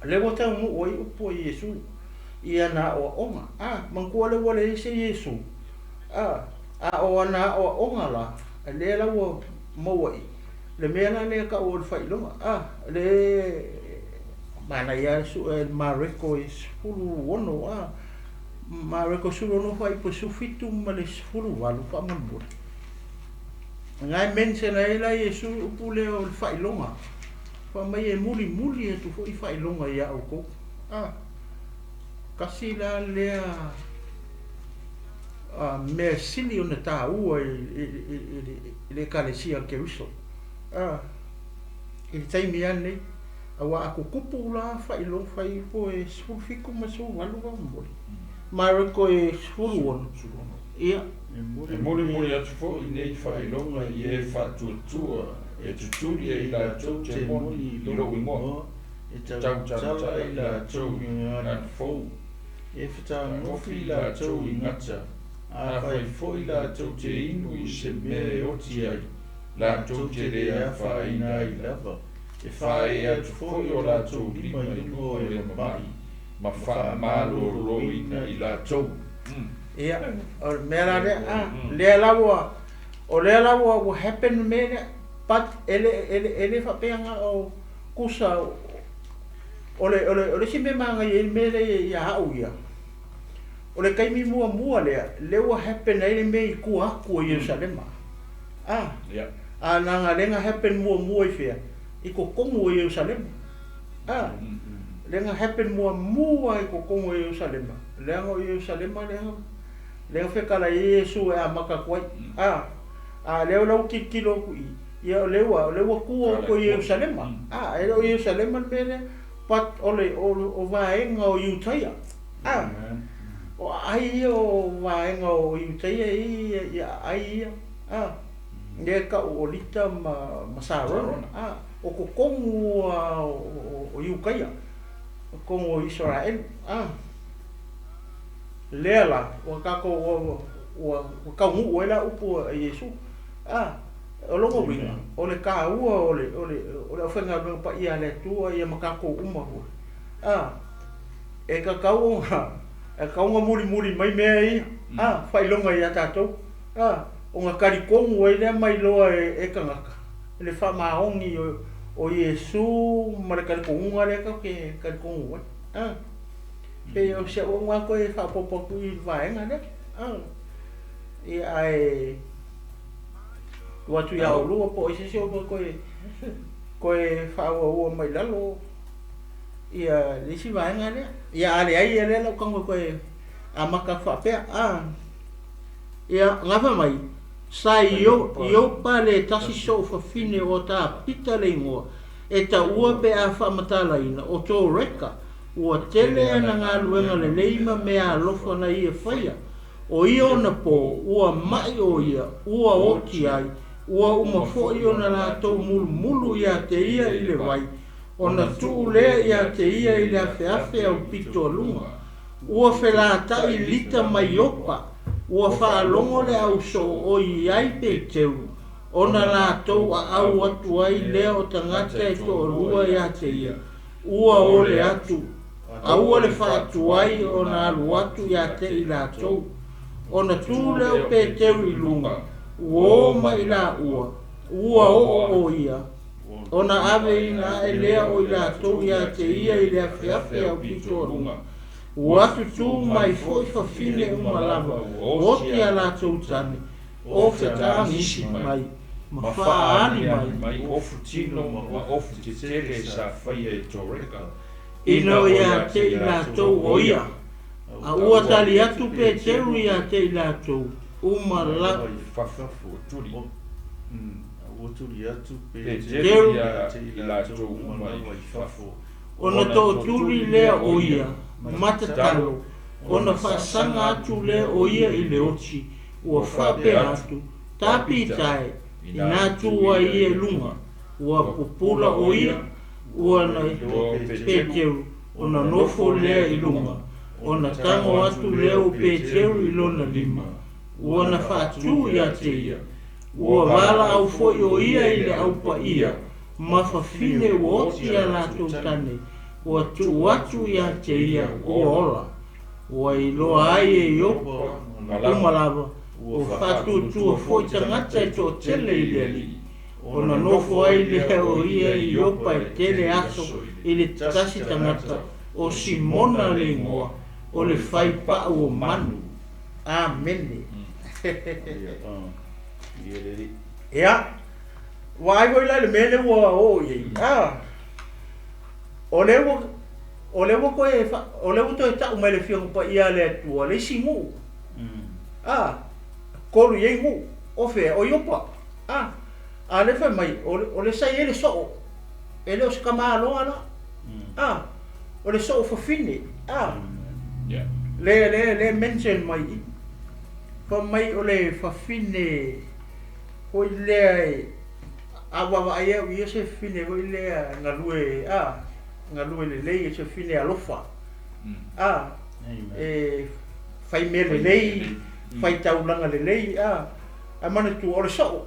lea ua taunuu ai upu a Iesu i ana aoaoga. A, manatua lea ua leai se Iesu. A, a o ana aoaoga la, lea la ua maua i le mea la lea e tau o le faailoga. A, le Manaia lava le sue le Mareko e 16 a Mareko 16 fuaiupu 17 ma le 18 faamolemole. Na e mention ai la Iesu i upu lea o le faailoga. Fai mai e mulimuli atu foi faailoga ia outou. A tasi la lea a mea sili ona taua i le Ekalesia a Keriso. A i le taimi lava lenei. Auā a tutupu la faailoga fai po e 17 ma 18 faamolemole. Mareko e 16. Ia. E mulimuli atu foi nei faailoga i e faatuatua e tutuli ai latou temoni i lou igoa, e tautala ai latou i gagana fou, e fetagofi i latou i gata, afai foi latou te inu i se mea e oti ai, latou te le afaina ai lava, e faaee atu foi o latou lima i luga o e mama'i ma faamaloloina i latou. Ia, o le mea la lea, a, lea la ua, o lea la ua, ua happen le mea lea, but e le, e le, e le faapea na o kusa, o le, o le, o le isi mea e manaia ai le mea lea ia au ia, o le taimi muamua lea, lea ua happen ai le mea i tua atu o Ierusalema. A, a leaga lea na happen muamua i fea? I totonu o Ierusalema. A, lea na happen muamua i totonu o Ierusalema, leaga o Ierusalema lea na, lea na fetalai ai Iesu e amata atu ai. A, a lea la ua tilotilo atu i i, ia o lea ua, o lea ua tua atu o Ierusalema. A, e le o Ierusalema le mea lea, but o le, o vaega o Iutaia. A, o aai ia o vaega o Iutaia ia i aai ia, a, lea e tau o Lita ma, ma Sarona, a, o totonu a o Iutaia, o totonu o Isaraelu, a. Lea la, ua tatou, ua, ua, ua taunuu ai la upu a Iesu, a, o lona uiga, o le taua o le, o le, o le aufaigaluega paia a le Atua ia ma tatou uma foi, a. E tatau ona, e tatau ona mulimuli mai mea ia, a, faailoga ia tatou, a, ona talitonu ai lea ma iloa e, e tagata le faamaoni o, o Iesu ma le talitonuga lea tatou te talitonu ai, a. Pei o si au auga toe faaopoopo atu i le vaega lea, a. Ia, ae tuu atu ia oulua po o ai se isi o toe, toe faaauaua mai lalo. Ia le isi vaega lea. Ia a leai ia lea lau tago toe amata atu faapea. A. Ia gafa mai, sa i Iopa le tasi soo fafine o Tapita le igoa, e taua pe a faamatalaina, o Toreka, ua tele ana galuega lelei ma mea alofa na ia faia. O ia ona po, ua maʻi o ia, ua oti ai, ua uma foi ona latou mulumulu ia te ia i le vai, Ona tuu lea ia te ia i le afeafe aupito a luga. Ua felataʻi Lita ma Iopa, ua faalogo le au soooi i ai Peteru, ona latou aau atu ai lea o tagata e toalua ia te ia, ua ole atu, a ua le faatuai ona alu atu ia te i latou. Ona tu lea o Peteru i luga, ua o mai laua, ua oo o ia. Ona aveina ae lea o i latou ia te ia i le afeafe aupito a luga. Ua tutū mai foi fafine uma lava, ua oti a latou tane, o fetaagisi mai, ma faaali mai. Mai ofu tino ma ofu tetele sa faia e Toreka. Ina o ia te i latou o ia. A ua tali atu Peteru ia te i latou, uma la. Fafo tuli. Ua tuli atu Peteru ia i latou uma i fafo. Ona tootuli lea o ia, ma tatalo, ona faasaga atu lea o ia i le oti, ua faapea atu, Tapita e, inā tu ai ia i luga, ua pupula o ia, ua na Peteru, ona nofo lea i luga, ona tago atu lea o Peteru i lona lima, ua na faatū ia te ia. Ua valaau foi o ia i le au paia, ma fafine ua oti a latou tane, ua tuu atu ia te ia, ua ola. Ua iloa ai e Iopa uma lava, ua faatuatua foi tagata e toatele i le Alii. Ona nofo ai lea o ia i Iopa e tele aso i le tasi tagata, o Simona le igoa, o le fai pau o manu. Amene. Ia, vaai foi la i le mea lea ua oo i ai. A, o lea ua, o lea ua toe, o lea ua toe tau mai le Afioga Paia a le Atua le isi nuu. A, tolu i ai nuu. O fea? O Iopa. A, a lea fai mai, o le sa i ai le soo. E le o se tamaloa la. A, o le soo fafine, a, lea, lea, lea mention mai i i. Fai mai o le fafine foi lea e, a vaavaai au i ia se fafine foi lea galue, a, galue lelei, se fafine alofa, a, e fai mea lelei, fai taulaga lelei, a, ae manatua o le soo.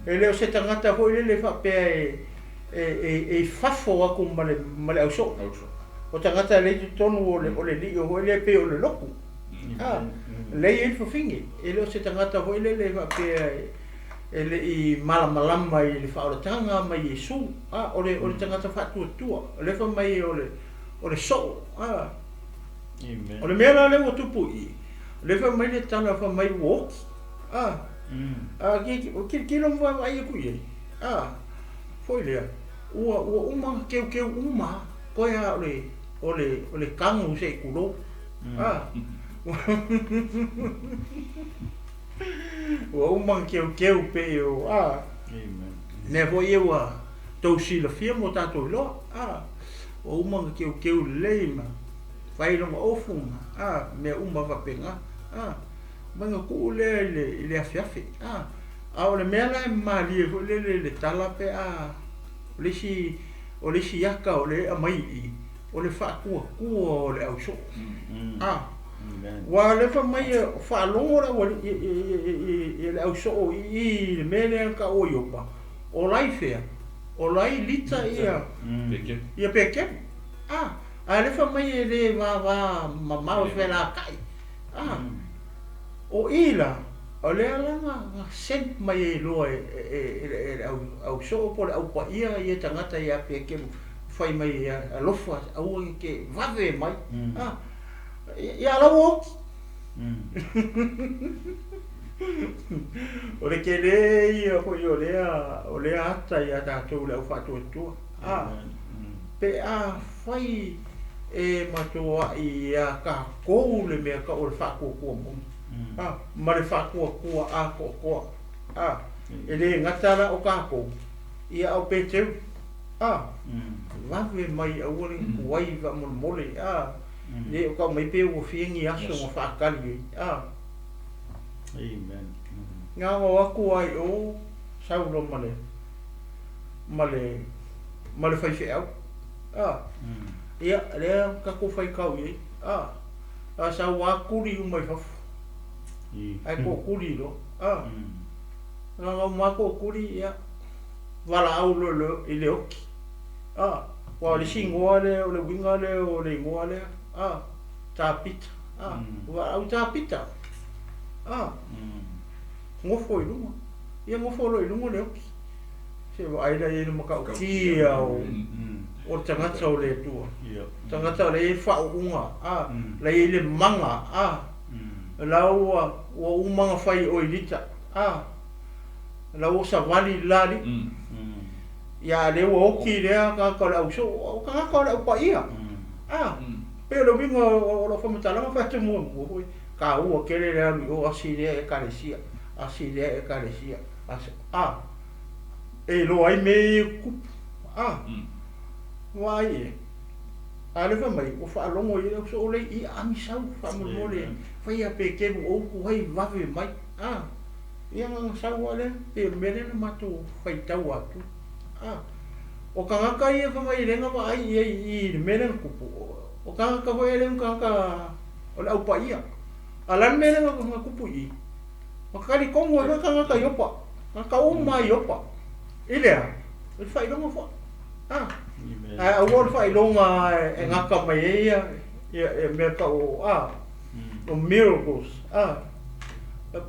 E le o se tagata foi lele faapea e e i fafo atu ma le ma le ausoo. O tagata lea i totonu o le o le lio foi lea pei o le lotu. A, lea e i ai le fafine. E le o se tagata foi lele faapea e le i malamalama i le faaolataga ma Iesu. A, o le o le tagata faatuatua. O lea fai mai o le o le soo. A, o le mea la lea ua tupu i i, o lea fai mai le tala fai mai ua oti. A, a tilotilo ma vaavaai atu i ai, a, foi lea, ua, ua uma ona keukeu uma lava, toe lava o le, o le, o le kago se i tulou, a, ua uma ona keukeu pei o, a, mea foi ia ua tou silafia ma ua tatou iloa, a, ua uma ona keukeu lelei ma fai lona ofu ma, a, mea uma faapena, a. Mai na tuu lea i le, i le afeafe. A, a o le mea la e malie foi lele i le tala pe a, o le isi, o le isi ata o lea e aumai i i, o le faatuatua o le ausoo. A, ua lea fai mai e faalogo le aualii, i le ausoo i i i le mea lea na taua o Iopa, o la i fea? O la i Lita ia, ia Petelu. A, a lea fai mai e le vava mamao e felata'i. A, o i la, o lea la na sent mai ai loa e le ausoo po o le aupaia ia tagata ia Petelu fai mai ia alofa aua ne te vave mai. A, ia la ua oti. O le tele ia foi o lea, o lea ata ia tatou le au faatuatua. A, pe afai e matoa'i iā tatou le mea tau o le faatuatua moni, a, ma le faatuatua atoatoa, a, e le gata la o tatou, ia a o Peteru, a, vave mai aua le tuai faamolemole, a, le o tau mai pe ua fia ni aso na faatali ai, a. Na ona o atu lava i o sau loa ma le, ma le, ma le faifeau. A, ia, lea tatou faitau i ai. A, a sau lava tuli uma i fafo. Ae tootuli loa. A, na ona uma lava tootuli, ia, valaau loa i le oti. A, aua o le isi igoa lea, o le uiga lea o le igoa lea, a, Tapita. A, valaau Tapita. A, nofo i luga. Ia nofo loa i luga le oti. Se vaai la i ai le matautia o o le tagata o le Atua. Tagata o la e i ai le faauuga, a, la e i ai le maga, a, la ua ua uma ona fai i o i Lita, a, la ua savali le la alii. Ia a lea ua oti lea tagata o le ausoo, o tagata o le aupaia, a, pei o le uiga o lau faamatalaga fai atu muamua foi, taua tele le alu i o asi lea Ekalesia, asi lea Ekalesia, asi, a. E iloa ai mea ia e tutupu. A, vaai e. A lea fai mai, ua faalogo i ai le ausoo lea i amisau faamolemole fai a Petelu o utu ai vave mai. A, ia na ona sau lava lea, pei o le mea lea na matou faitau atu. A, o tagata ia fai mai lea na vaai i ai i le mea lea na tupu, o tagata foi lea o tagata o le au paia. A o le a le mea lea na tupu i i? Na talitonu ai foi tagata i Iopa. Tagata uma i Iopa. I le a? I le faailoga foi. A. Ae aua o le faailoga e gata mai ai ia, ia, ia mea tau o, a, o miracles. A.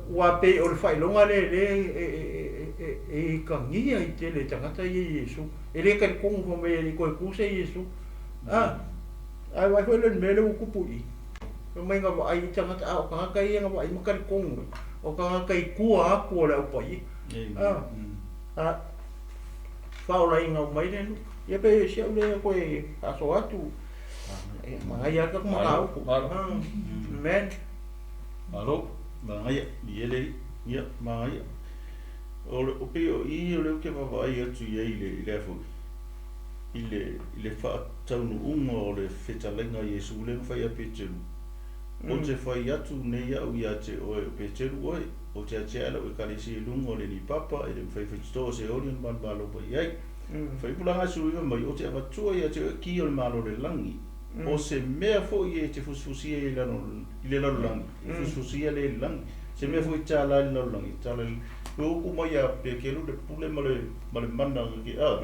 Ua pei o le faailoga lea lea e, e, e, e, e ikagia ai tele e tagata ia i Iesu. E le talitonu fai mai e le i toe tu se Iesu. A. Ae vaai foi lea i le mea lea ua tupu i i. Fai mai na vaai i tagata, a o tagata ia na vaai ma talitonu ai, o tagata i tua atu o le Au Paia. A, a faaolaina uma ai le nuu. Ia pe si au lea koe faasoa atu, e manaia lava le tatou mataupu. Amen. Malo, manaia, i ele, ia, manaia. O le, o pei o i o lea ou te vaavaai atu i ai i le, i le a foi. i le i le faataunuuga o le fetalaiga a Iesu lea na fai ia Peteru, Ou te fai atu nei au ia te oe o Peteru oe, ou te atiae lau Ekalesia i luga o lenei papa, e le mafai faititoa o Seoli ona malomalo mai ai. Faipulaga 19 mai, Ou te avatua ia te oe ki o le Malo o le lagi, o se mea foi e te fusifusia i le lalolagi, e fusifusia lea i le lagi, se mea foi e tala i le lalolagi, e tala i le. Ua upu mai ia Peteru le pule ma le ma le mana ke a.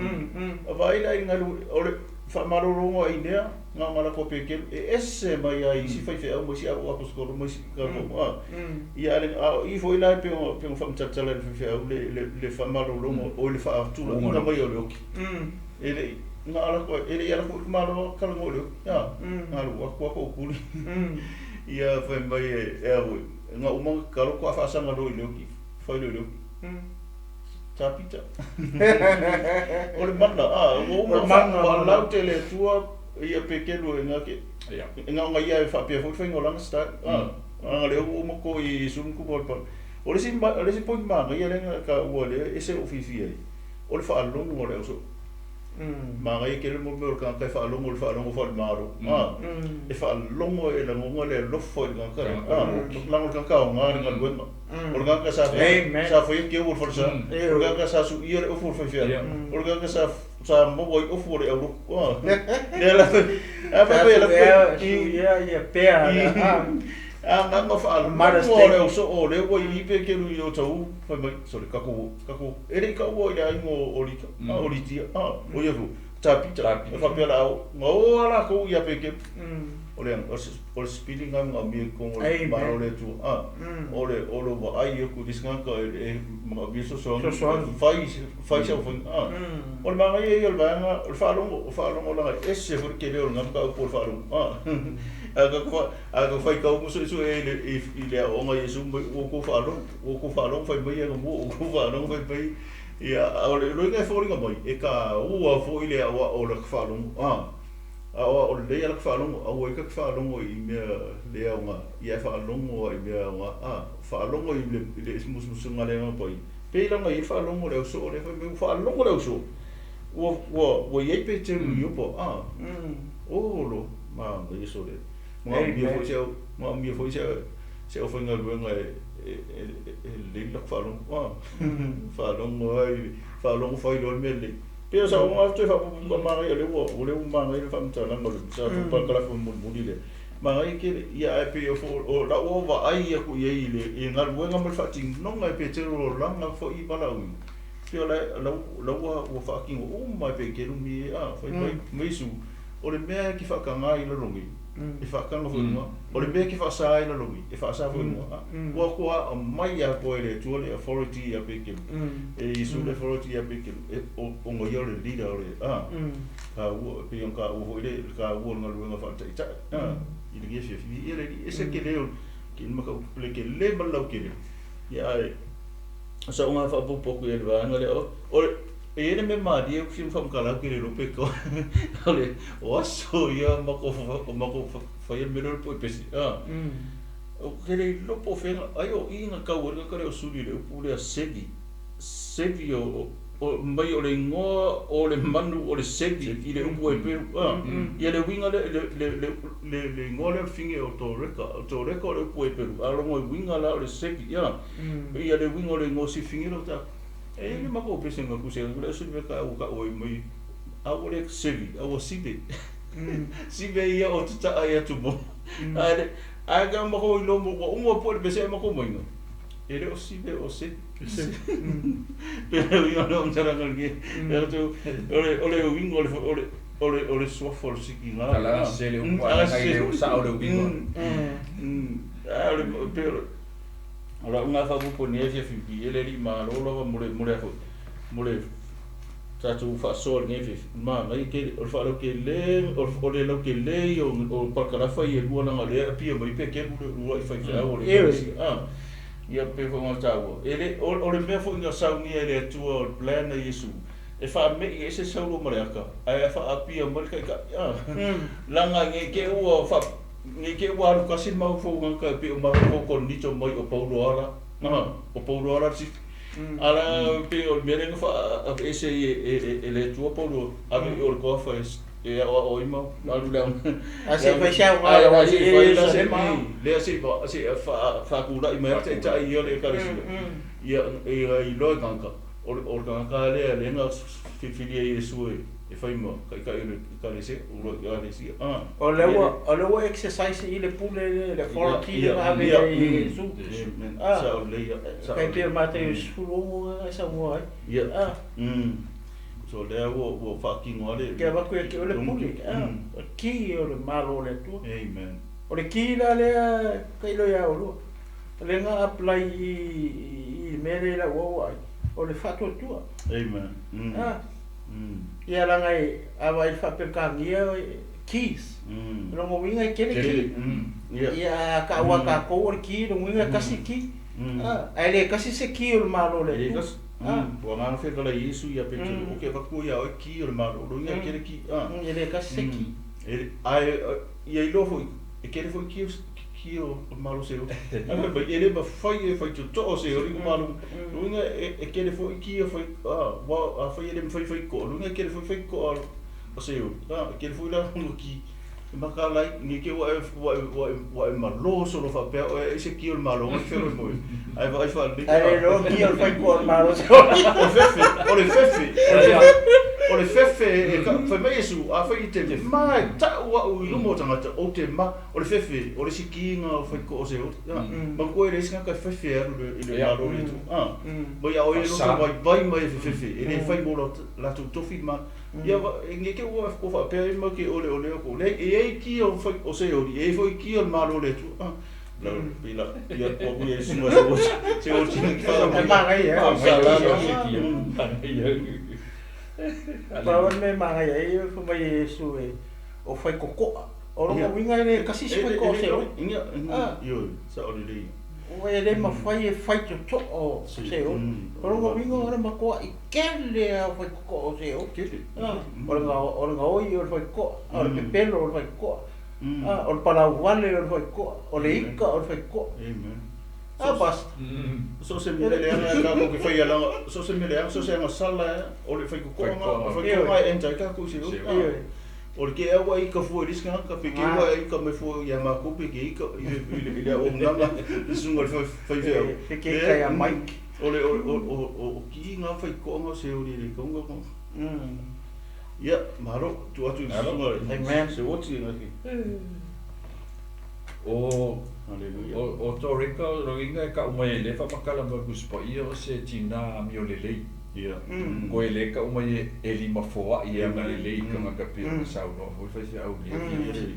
A vaai la i galu o le faamalologa o Ainea na o lako Peteru e ese mai ai isi faifeau ma isi au aposetolo ma isi ka a. Ia ale a o i foi la e pei ona pei ona faamatala i le faifeau le le le faamalologa o le faatulaiga mai o le oki. E le na ala ko e le ala ko malo kala ngo le a ngalu aku aku kuli. Ia fai mai e a voi nga uma kalo ko afaasaga lo i le oki fai lo i le oki. Tapita. O le mana, a, ua uma ona faalaute le Atua ia Petelu e nga ke, e nga onga ia e faapea foi faiga o lana style, a, leaga lea ua uma ko i Iesu ma kupu o le pala. O le isi, o le isi point manaia lea na taua lea e ese lou fiafia ai, o le faalogo o le ausoo. Manaia tele mo mea o le tagata e faalogo i le faalogo faale-Malo, a, e faalogo e lagona le alofa i le tagata lea, a, leaga o le tagata aoga i le galuega. O le tagata sa sa faia keu o le falesa, o le tagata sa suia le ofu o le faifeau, o le tagata sa sa maua ai ofu o le aulotu, a, lea la, a fai mai la suia ia pea, a gaga faalogo o le ausoo o lea ua i i Petelu i o tau fai mai, sole, tatou tatou e le i taua i le aiga o Lita, a o Litia, a, o ia foi, Tapita, e faapea la o, na o lava latou ia Petelu. O le, o le sipili lena e manaomia i totonu o le Malo o le Atua, a, o le, o lou vaai atu i le isi tagata e manaomia fesoasoani, fai, fai sau faiga, a. O le manaia ia o le vaega, o le faalogo, o le faalogo leaga e ese foi le tele o lena mataupu o le faalogo, a. A tatou, a tatou faitau ma suesue i le, i le aoaoga a Iesu ua outou faalogo, ua outou faalogo fai mai anamua, ua outou faalogo fai mai, ia, a o le loiga e foliga mai, e taua foi le aoao o lata faalogo, a. Aoao lelei a lata faalogo, aua ai ta te faalogo i mea le aoga, ia e faalogo lava i mea aoga, a, faalogo i le, i le musumusuga a le Agaga Paia. Pei la ona i ai le faalogo a le ausoo lea fai mai, ua faalogo le ausoo, ua, ua, ua i ai Peteru i Iopa, a, olo, manaia sole. Manaomia foi se au, manaomia foi se, se aufaigaluega e, e, e, e lelei le latou faalogo, a, faalogo ai, faalogo fai loa le mea lelei. Pei o sau lava toe faapupu ka manaia lea ua o lea ua manaia le faamatalaga o le sa tou parakalafa mulimuli lea. Manaia tele ia ae pei o o lau lava vaai atu i ai i le i galuega ma le faatinoga e Petelo o lana foi valaauina. Pei o la lau lau ua ua faatino uma e Petelo mi a fai mai mai Iesu o le mea e te faataga i lalo nei e faataga foi i luga. O le mea e te faasa ai i lalo nei e faasa foi i luga. Ua atoa aumai atoa e le Atua le authority ia Petelo. E Iesu le authority ia Petelo e ona ia o le leader o le a taua e pei ona taua foi le taua o le galuega faaletaitai a i lenei afiafi. Ia le alii ese tele o le mataupu le tele ma le lautele. Ia ae o sau ga faaopoopo atu i ai i le vaega lea o le E i ai le mea malie ou te fia faamatala atu i le iloa pe to o le o aso ia matou matou faia le mea lea o le pue pese a ou te le iloa po o fea ai o i na tau ai le tagata lea o Suli i le upu lea sevi sevi o o mai o le igoa o le manu o le sevi i le upu Heperu a ia le uiga lea le le le le le igoa lea o le fige o Toreka o Toreka o le upu Heperu a logo e uiga la o le sevi a ia le uiga o le igoa o si fige lea o ta E i ai le matou pese na tusi atu lea sui mea taua taua ai mai a ua le sevi a ua sive sive ia o tataa i atu mo ae le ae ka matou iloa mo ua uma po le pese ai matou maiga e le o sive o sevi pe le uiga o le faamatalaga lenei o le o le uiga o le o le o le o le suafa o le sikiga Tala se le upu a nai le sao le uiga. A o le pe o le O lau lena faaopoopo i lenei afiafi i e le alii malo lava mo le mo le a foi mo le tatou faasoa i lenei afiafi. Manaia tele o le faalautele o le lautele ia o parakalafa ia e lua leaga o lea e apia mai Petelu le uluai faifeau o le Ekalesia a ia pei foi ona taua e le o le mea foi na saunia e le Atua o le plan a Iesu e faame'i ese Saulo ma le ata ae faaapia mai le Taitai a leaga ne i te i ua faa Ne i te i ua alu tasi le mafaufau gata e pei o mafaufau Korinito mai o Paulo ala, a, o Paulo ala le sisi. A la pe o le mea lea na faaveese ai e le Atua Paulo ave i o le toafa e aoao ai ma alu le A se i fai se aoga i lou alii e Ierusalema. Lea se i faatulai mai ai le taitai ia o le Ekalesia, ia iloa e tagata, o le tagata lea lea na filifilia e Iesu e fai ma taitai o le Ekalesia, o le Ekalesia. O lea ua o lea ua exercise i le pule lea, le authority lea na ave ai e Iesu. Sao lelei ia. Tai pei o le Mataio 16 lena e saunoa ai. Ia. So lea ua faatino lava le. Ke avatu ia te oe le pule, o le ki o le Malo o le Atua. Amen. O le ki la lea tailo ia oulua, o lea na apply i le mea lea i lau auaai, o le faatuatua. Amen. Ia leaga a vaai i le faa-Peretania, keys. O lona uiga e tele ki. Ia a taua a tatou o le ki, o lona uiga e tasi le ki. Ae le tasi se ki o le Malo o le Atua. Ua agaga fetalai Iesu ia Petero, Ou te avatua ia oe ki o le Malo, o lona uiga e tele ki. E le tasi se ki. Ae ia iloa foi, e tele foi ki ki o le Malo Seoli. Ae fai mai, e le mafai e fai totoa o Seoli ma Malo. O lona uiga e tele foi ki e fai, aua afai e le mafai e fai totoa, o lona uiga e tele foi fai totoa o Seoli. E tele foi la ona ki. E makaala ai, ne i te i ua e malo solo faapea oe ai se ki o le Malo na felo moe. Ae vaai faalelei. Ae le iloa ki o le faitoa o le Malo Seoli. O le fefe, o le fefe, o le fefe e fai mai Iesu, afai e te ma e tau au i luma o tagata, ou te ma, o le fefe, o le isi ki na o faitoa o Seoli. Manatua e leai se tagata e fefe e alu i le Malo o le Atua. Ma ia oe e loto vaivai mai e fefefe, e le fai mo latou tofi ma Ia, ne i te i ua faapea ai ma ke oleole o kou. Leai, e i ai ki o fai, o Seoli, e i ai foi ki o le Malo o le Atua. La, pei la, ia, ua ui ai susuga se oti, se oti na ki wha. E māngai e. Pau le mea e māngai ai, e fai mai e Iesu e, o whai kokoa. O lona uiga e le tasi se whai koa o Seoli. Ia, ia, sao lelei. Ua e le mafai e fai totoa o Seoli. O lona uiga o le matuai tele lava o faitotoa o Seoli. O le o le gaoi o le faitotoa, o le pepelo o le faitotoa, o le palauvale o le faitotoa, o le ika o le faitotoa. A basta. So o se mea leaga e tatou te faia leaga, so o se mea leaga, so o se agasala o le faitotoa na, o le faitotoa e enter ai tatou i Seoli. O le ke au a ika fua i le isi tagata, pe ke ua e ika mai fua ia matou pe ke ika i le auaunaga i le susuga i le faifeau. Pe ke ika ia Mike. O le o ki nga faitotoaga o Seoli e le taunga ko. Ia, malo, tuu atu i le susuga i Sewoti na ke. O o Toreka o loiga e kau mai e le whamakala mai ku Tusi Paia o se tina amio lelei. Koe le kau mai e lima foa'i e agalelei i kangaka pei ona saunoa foi faifeau i lenei afiafi.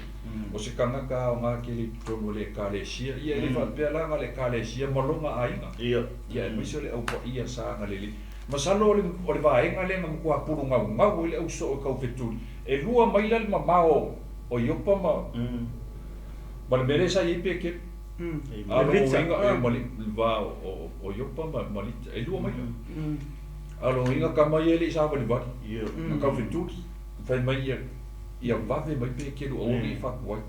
O se kangaka aoga tele i totonu o le Ekalesia, ia e le faapea la na o le Ekalesia ma lona aiga, ia aemaise o le Au Paia sa agalelei. Masalo o le vaega lea na matua pulugaugau ai le au soo e taufetuli, e lua maila le mamao o Iopa ma ma le mea lea sa i ai Petelu. A o lona uiga, e ma le va o Iopa ma Lita, e lua maila. A o lona uiga tama ia e le i savalivali, na taufetuli, fai mai ia ia vave mai Petelu aua ne i fatu ai.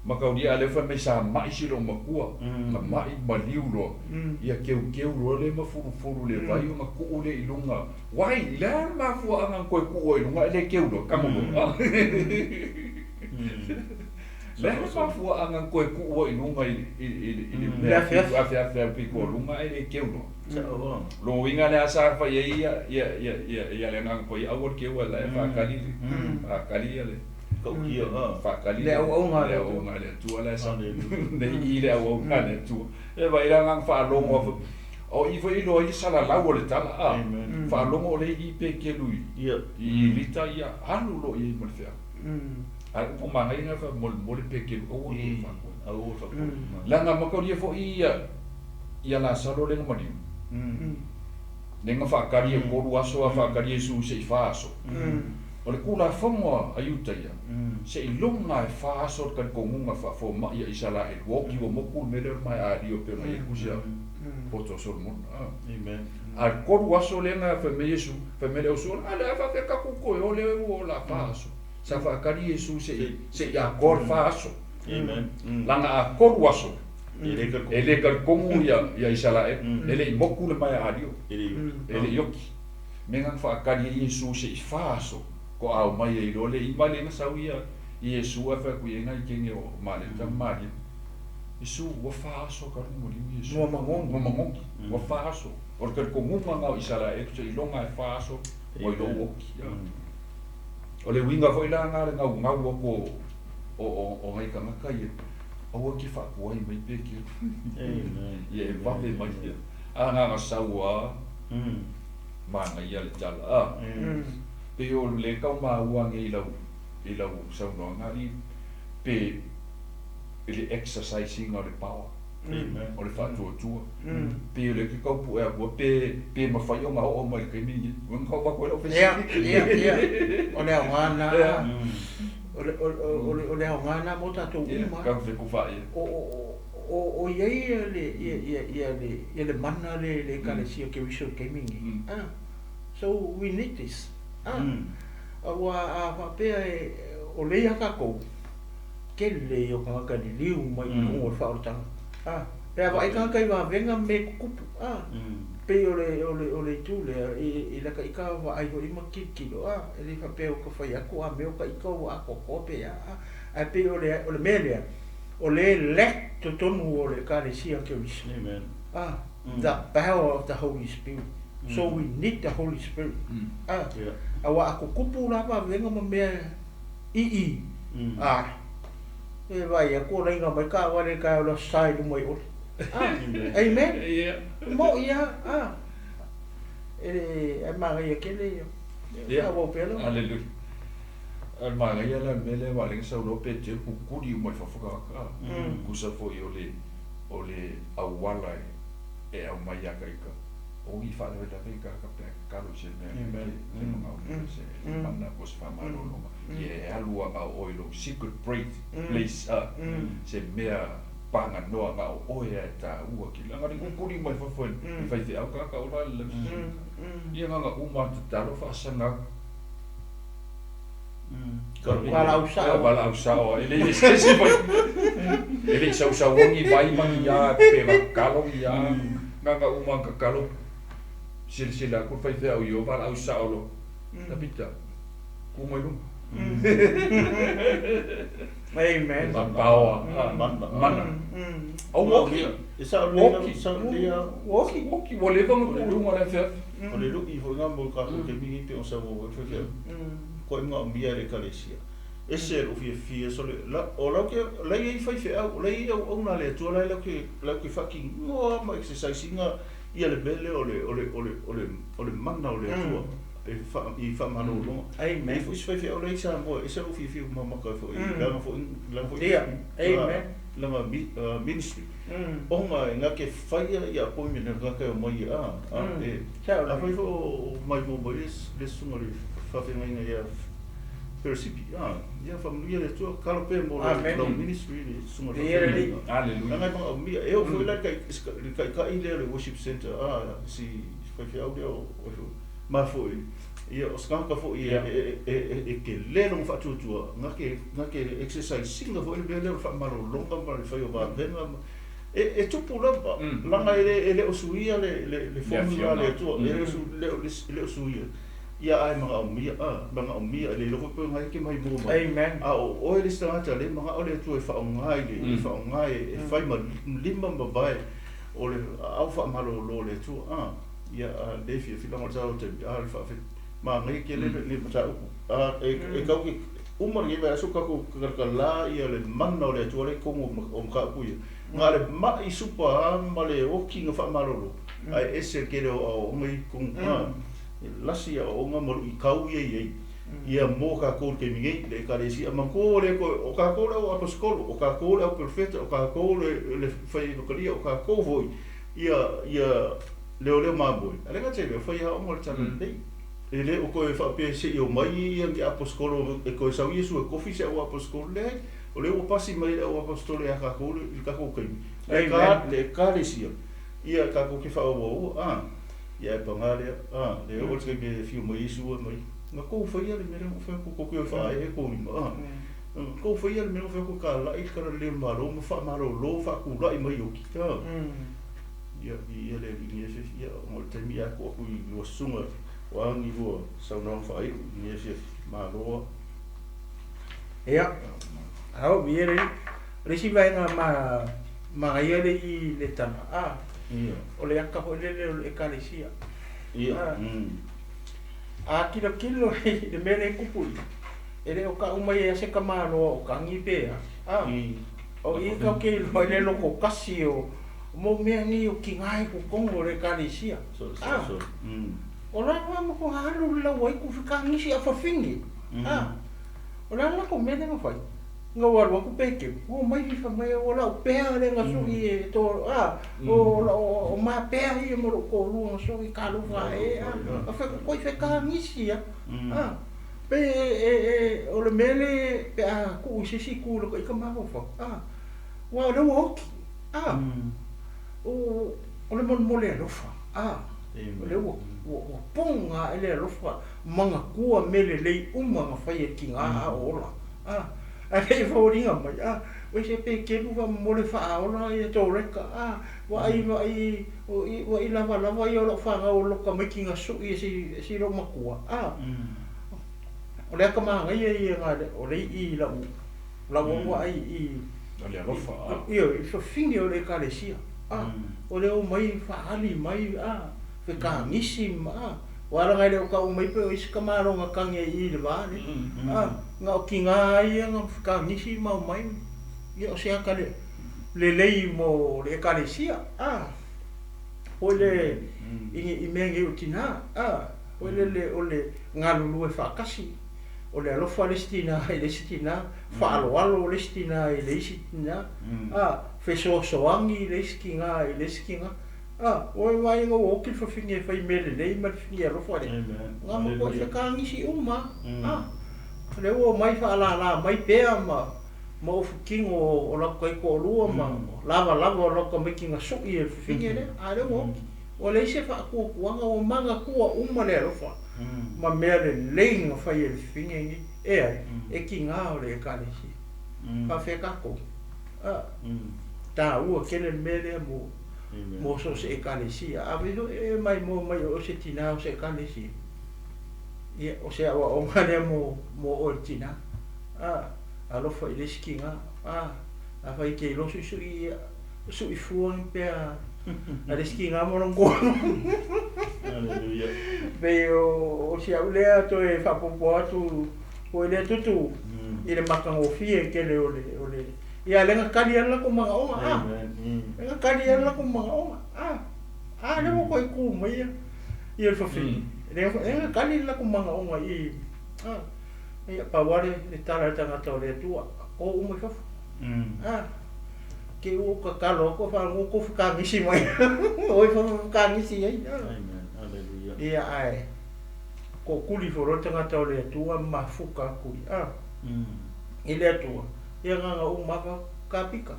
Mataulia a lea fai mai sa ma'i si loomatua, na ma'i maliu loa, ia keukeu loa lea ma fulufulu i le vai ona tuu lea i luga. Wai, i le a le mafuaaga na toe tuu ai i luga ae le keu loa, tago loa. Le a le mafuaaga na toe tuu ai i luga i le mea afeafe au pito o luga ae le keu loa. Lona uiga lea sa fai ai ia le Agaga Paia, aua le keua la e faatali faatali le faatali le auauga a le Atua la e sa nei i le auauga a le Atua. E vaai le agaga faalogo o i foi iloa ai le salalau o le tala a faalogo o le i Petelu i Lita ia alu loa i ai ma le feau. Ae upu manaia na fa molemole Petelu aua ne i faatoai. Leaga mataulia foi ia Lasalo lea na maliu. Lea na faatali e tolu aso a faatali Iesu se i fa aso. O le Tulafono a Iuta ia, seiloga e fa aso le talitonuga faafomai a Isaraelu, ua oti ua motu le mea lea o le maealia pei ona i ai le tusi a poto a Solomona. A o le tolu aso lea na fai mai Iesu, fai mai le ausuala, a le a faapea tatou toe o lea ua ola fa aso. Sa faatali Iesu se'i atoa le fa aso. Leaga a tolu aso, E lē talitonu ia ia Isalaelu, e le i motu le maea alio, e le i oti. Mea na na faatali ai Iesu se i fa aso toa aumai ai loa le i ma le na sau ia Iesu ae fai atu i ai nai teine o Maleta ma Maria, Iesu, ua fa aso talu ona maliu Iesu. Ua magogi. Ua magogi. Ua fa aso. O le talitonuga lena o Isalaelu seiloga e fa aso ua iloa ua oti. O le uiga foi la lena le naunau atu o o o nai tagata ia, aua e te faatuai mai pe kelu. Ia e vave mai ia. A na ona sau lava, manaia le tala a. Pei o le tau maua nei i lau i lau saunoaga alii pe i le exercise ina o le power. O le faatuatua. Pei o lea e te tau pue atua pe pe mafai ona oo mai i le taimi lenei. Ua na tau avatu ai lau fesili. Ia, ia, ia. O le aoga lena. O le, o le, o le aoga lena mo tatou uma. Ia, kau fetufaai. O, o, o i ai le, ia, ia, ia le, ia le mana le, le Ekalesia o Keriso i le taimi lenei. Ah. So we need this. Ah. Aua a faapea e, o lea ia tatou, tele ia o tagata e liliu mai i luga o le faaolataga. A, pe a vaai tagata i vavega ma mea e tutupu, a, pei o le, o le, o le itu lea, i, i lata ita vaai foi ma tilotilo, a, e le faapea ua ta fai atu a mea o ta ita ua atoatoa pe a, a, ae pei o le, o le mea lea, o lea e lack totonu o le Ekalesia Keriso. A, the power of the Holy Spirit. So we need the Holy Spirit. A, aua a tutupu la vavega ma mea i i, a, e vaai atu o laina mai taavale i taeao le Aso Sa i luma i ole. A, amen. Moʻi lava, a, e, ae manaia tele ia. Ia, Faaauau pea lau. Hallelujah. A le manaia la le mea lea aua o lea na sau loa Peteru kukuli uma i fafo tagata, tusa foi o le, o le auala e aumai ia ita. O i faalavelave i tagata pe a tatalo i se mea e te manaomia se mana po o se faamalologa. Ia e alu lava na o oe i lou secret place a, se mea paganoa na o oe lava e taua ki leaga le kukuli mai fafo e faifeau tagata ola le laususuga. Ia na ona uma lava tatalo faasaga atu. Valaau sao. Valaau sao e le i eseese mai. E le i sausaua ni vai ma ni a pe tatalo ni a. Na ona uma lava tatalo silasila atu le faifeau i o valaau sao loa. Tavita, tu mai luga. Amen. Paoa. Mana. Ua oki. E sao lelei, sao lelei lava. Ua oki. Oki, ua leva ona tuu i luga o le afiafi. O le luʻi foi lena mo le tatou taimi nei pei ona saunoa ai le faifeau, koe manaomia e le Ekalesia. Ese lou fiafia sole, o lau ke, la e i ai faifeau, o la e i ai auauna a le Atua la e lau ke, lau ke faatinoa ma exercise ina ia le mea lea o le, o le, o le, o le, o le mana o le Atua e fa, i faamalologa. E i ai foi isi faifeau la e i Samoa, ese lou fiafia ua mamaka ai foi, leaga foi, leaga foi, lana ministry. Ona e na te faia ia appointment e tagata e omai a, a, e, afai foi o maimoa mai le susuga i le faafeagaiga ia Peresipi, a, ia faamanuia le Atua, tatalo pea mo lau ministry le susuga i le faafeagaiga. Leaga e manaomia, e oo foi la i le taitai lea o le worship center, a, si faifeau lea o, ma foi, ia o se tagata foi e tele lona faatuatua, na te, na te exercise ina foi le mea lea o le faamalologa ma le fai o vavega ma, e tupu lava, leaga e le o suia le formula a le Atua, e le o suia, ia ae manaomia, a, manaomia, e le iloa foi pe na e te maimoa mai, a o oe le isi tagata o lea e manao le Atua e faaaoga i le, e faaaoga e fai ma lima ma vae o le aao faamalolo o le Atua, a. Ia, a le fiafia leaga o le sao o le taimi, a le faafe, manaia tele lenei mataupu. A e tau ke uma lenei vaiaso tatou talatala ia le mana o le Atua lea i totonu o mataupu ia. Na o le ma'i supa lava ma le okiga faamalolo, ae ese le tele o aoaoga ia i totonu, a, e lasi aoaoga ma luitau ia e i ai ia mo tatou i le taimi nei, le Ekalesia. Manatua ua le toe, o tatou le au aposetolo, o tatou le au perofeta, o tatou le faiaivakalia, o tatou foi ia ia leoleo mamoe, a le gata i lea, fai aoga o le tala lelei. E le o toe faapea se i omai ia ni aposetolo e toe sau Iesu e tofi se au aposetolo. Leai, o lea ua pasi mai le au aposetolo ia tatou i le tatou taimi, le ka, le Ekalesia, ia tatou te faaauaua, a, ia ae paga lea, a, le oo i le taimi e afio mai Iesu e mai, na tou faia le mea lea na ou fai atu, tou te o e faaee tou lima, a. Kou faia le mea na fai atu e kala'i le talalelei o le Malo ma faamalolo faatula'i mai oki. Ia, viia le Alii i lenei afiafi. Ia, ona o le taimi ae tuu atu i lua susuga o a ni lua saunoaga faaiu i lenei afiafi. Malo a. Ia, ao, viia le Alii. O le isi vaega ma manaia le i le tala, a, Ia. o le aka foi lele o le Ekalesia. Ia. A, a tilotilo i le mea lea e tupu i, e le o tau mai ai se tamaloa o tagi pe a, a, o i tatou te iloa ai le loto tasi o mo mea nei o tiga i totonu o le Ekalesia. A, o la ua matua alu le lau ai tufikagisi a fafine. A, o le a le latou mea lea na fai? Na ou alu atu Petero, o mai fifa mai o lau pea lea na sui e to a o o ma pea ia ma lou toalua na sui talofa e a a fai atu koi fekagisi a a pe e o le mea le pe a tuu i se isi itu i lota ita mafaufau a aua o lea ua oti a o o le molemole alofa a o lea ua ua poga ae le alofa manatua mea lelei uma na fai e le tiga a o ola a ae le i foliga mai a oi se Petelu faamolemole faaola ia Toreka a vaai vaai ua i lavalava ia o lau fanau o loka mai tiga sui e si lou matua a o le ata manaia ia na o le i lau lau vaai i O le alofa a. Ioe, i fafine o le Ekalesia a o le omai faaali mai a fekagisi ma a aua leaga e le o tau mai pe o isi tamaloga tagi ai i i le va lea a na o tiga ai ia na fekagisi ma omai ia o se ata lelei mo le Ekalesia a foi le i mea nei o tina a foi lele o le galulue faatasi o le alofa le isi tina i le isi tina, faaaloalo le isi tina i le isi tina, a, fesoasoani le isi tina i le isi tina. A, ua vaai ina ua oti le fafine e fai mea lelei ma le fafine alofa lea, na matuai fekagisi uma lava. A, o lea ua omai faalala mai pea ma ma ofutino o latou taitoalua ma lavalava o latou tamaiti na sui e le fafine lea, a o lea ua oti. Ua leai se faatuatuaga, ua manatua uma le alofa ma mea lelei na fai e le fafine lenei. E ai, e tiga o le Ekalesia. Faafefea tatou? A, taua tele le mea lea mo, mo so o se Ekalesia. A fai foi e maimoa mai o oe se tina o se Ekalesia, ia, o se aoaoga lea mo, mo oe le tina. A, alofa i le isi tina. A, afai e te iloa suisui, ia, sui fua ni pea a le isi tiga ma lona toalua. Haleluia. Pei o si au lea toe faaopoopo atu foi lea tutu i le matagofie tele o le o le ia lea na tali ai le latou manaoga a. Amen. Lea na tali ai le latou manaoga a. A lea ua toe tu mai ia ia le fafine. Lea lea na tali le latou manaoga i a. Ia pau lava le tala a le tagata o le Atua, o uma i fafo. A. Ke ua ou tatalo atu faalogo tou fekagisi mai o i fekagisi ai. Amen. Haleluia. Ia ae tootuli ifo loa le tagata o le Atua ma mafuta atu i a i le Atua ia na ona uma lava kapika.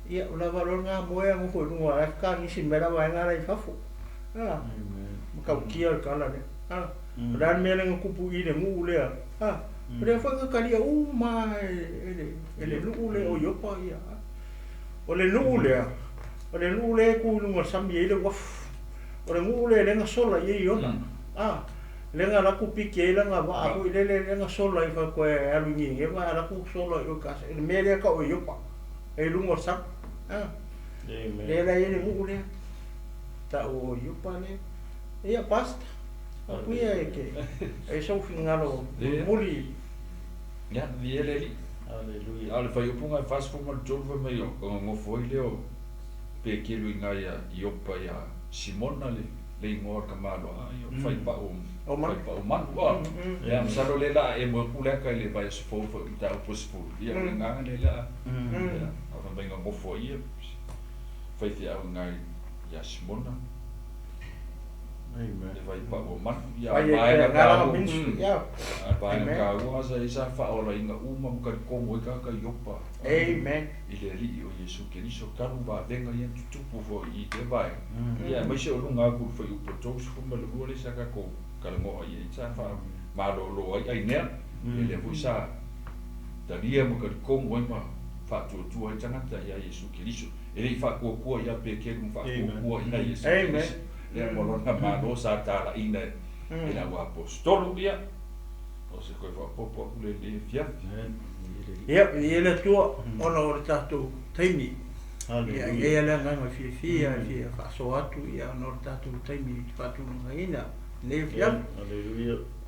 Ia ua lava loa lena moe a nofo i luga ae fekagisi mai la vaega la i fafo. A Amen. matautia le tala lea. A o le a le mea lea na tupu i le nuu lea? A o lea foi na talia uma e le e le nuu lea o Iopa ia. O le nuu lea, o le nuu lea e tu i luga o le sami e i ai le uafu. O le nuu lea lea na sola i ai Iona. A, lea na alu atu piki ai lana vaa foi lele lea na sola ai faapea e alu i Nineva ae alu atu sola i o i Kasa, i le mea lea e tau o Iopa, e i luga o le sami. A, lea la e i ai le nuu lea, tau o Iopa lea. Ia, Pastor, apuia e te, e sou finagalo mulimuli. Ia, viia le Alii. Haleluia. A o le fuaiupu na e 43 fai mai ona nofo ai lea o Peteru i ina ia Iopa ia Simona le le igoa o le tamaloa ia o faipau faipau manu a. Ia masalo lea la a emo atu le ata i le vaiaso fou foi mataupu e 10 ia o le agaga lea la ia a fai mai na nofo ai ia faifeau i ina ia Simona. Amen. Le faipau o manu ia Fai e vaega te agaga taua ministry, yeah. a le vaega Amen. taua sa i sa faaolaina uma ma talitonu ai tagata Iopa Amen. i le Alii o Iesu Keriso talu vavega ia na tutupu foi i lea vaega ia aemaise o luga atu i le fuaiupu e 32 lea sa tatou talanoa i ai sa faamalolo ai Ainea ia lea foi sa talia Talia ma talitonu ai ma faatuatua ai tagata iā Iesu Keriso. E le i faatuatua ia Peteru ma faatuatua ia Iesu Keriso. Lea ma lona malo sa talaina e le au aposetolo. Ia, o se toe faaopoopo atu lea i lenei afiafi. Ia, viia le Atua ona o le tatou taimi. Ia, e i ai lava le agaga fiafia e fia faasoa atu ia ona o le tatou taimi faatulagaina i lenei afiafi.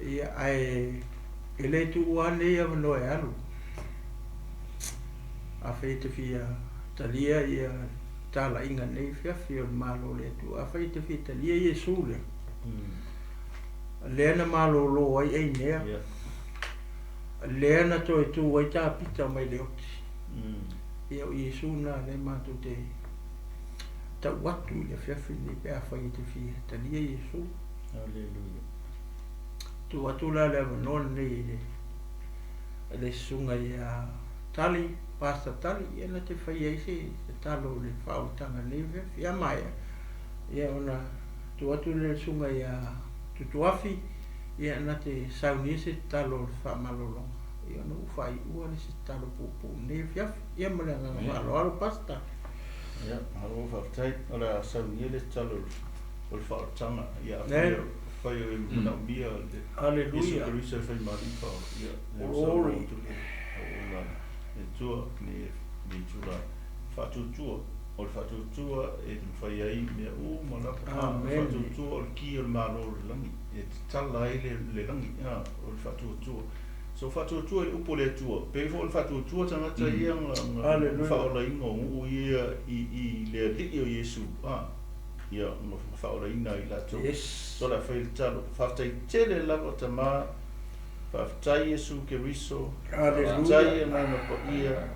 Ia, ae e le tuua lava lenei avanoa e alu. Afai e te fia talia ia talaiga nei afiafi o le Malo o le Atua, afai e te fia talia Iesu lea, lea na malolo ai Ainea, lea na toe tu ai Tapita mai le oti, ia o Iesu na lea matou te tau atu i le afiafi lenei pe afai e te fia talia Iesu. Hallelujah. Tuu atu la le avanoa lenei i le le susuga ia Tali, Pastor Tali, ia na te faia ai se tatalo i le faaolataga i lenei afiafi. Ia maea, ia ona tuu atu lea i le susuga ia Tutuafi, ia na te saunia se tatalo o le faamalologa, ia ona ua faaiua lea se tatalo puupuu i lenei afiafi. Ia ma le agaga faaaloalo, Pastor. Ia, malo faafetai. O le a saunia le tatalo o le faaolataga. Ia, afai afai o e manaomia le Iesu Keriso e fai ma Alii Faaola, ia, lea ua saunoa atu le auauna a le Atua i lenei itula faatuatua. O le faatuatua e mafai ai mea uma lava. O le faatuatua o le ki o le Malo o le lagi, e tatala ai le lagi, o le faatuatua. So faatuatua i le upu a le Atua, pei foi ona faatuatua tagata ia na faaolaina o nuu ia i le Alii o Iesu, ia na faaolaina ai latou. So o le a fai le tatalo. Faafetai tele lava Tama, faafetai Iesu Keriso, faafetai Agaga Paia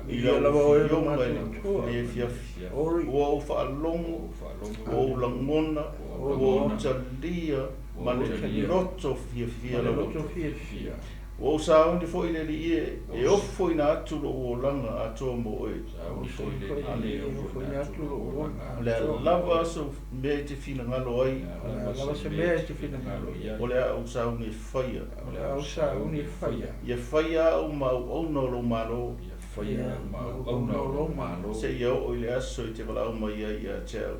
i lau Afioga i lenei afiafi. Ua ou faalogo, ua ou lagona, ua ou talia ma le loto fiafia lau Afioga. Ua ou sauni foi i le Alii e, e ofoina atu lou olaga atoa mo oe. O le a lava sou mea e te finagalo ai, o le a ou sauni e faia. Ia faia au ma auauna o lou Malo, seia oo i le aso e te valaau mai ai ia te au.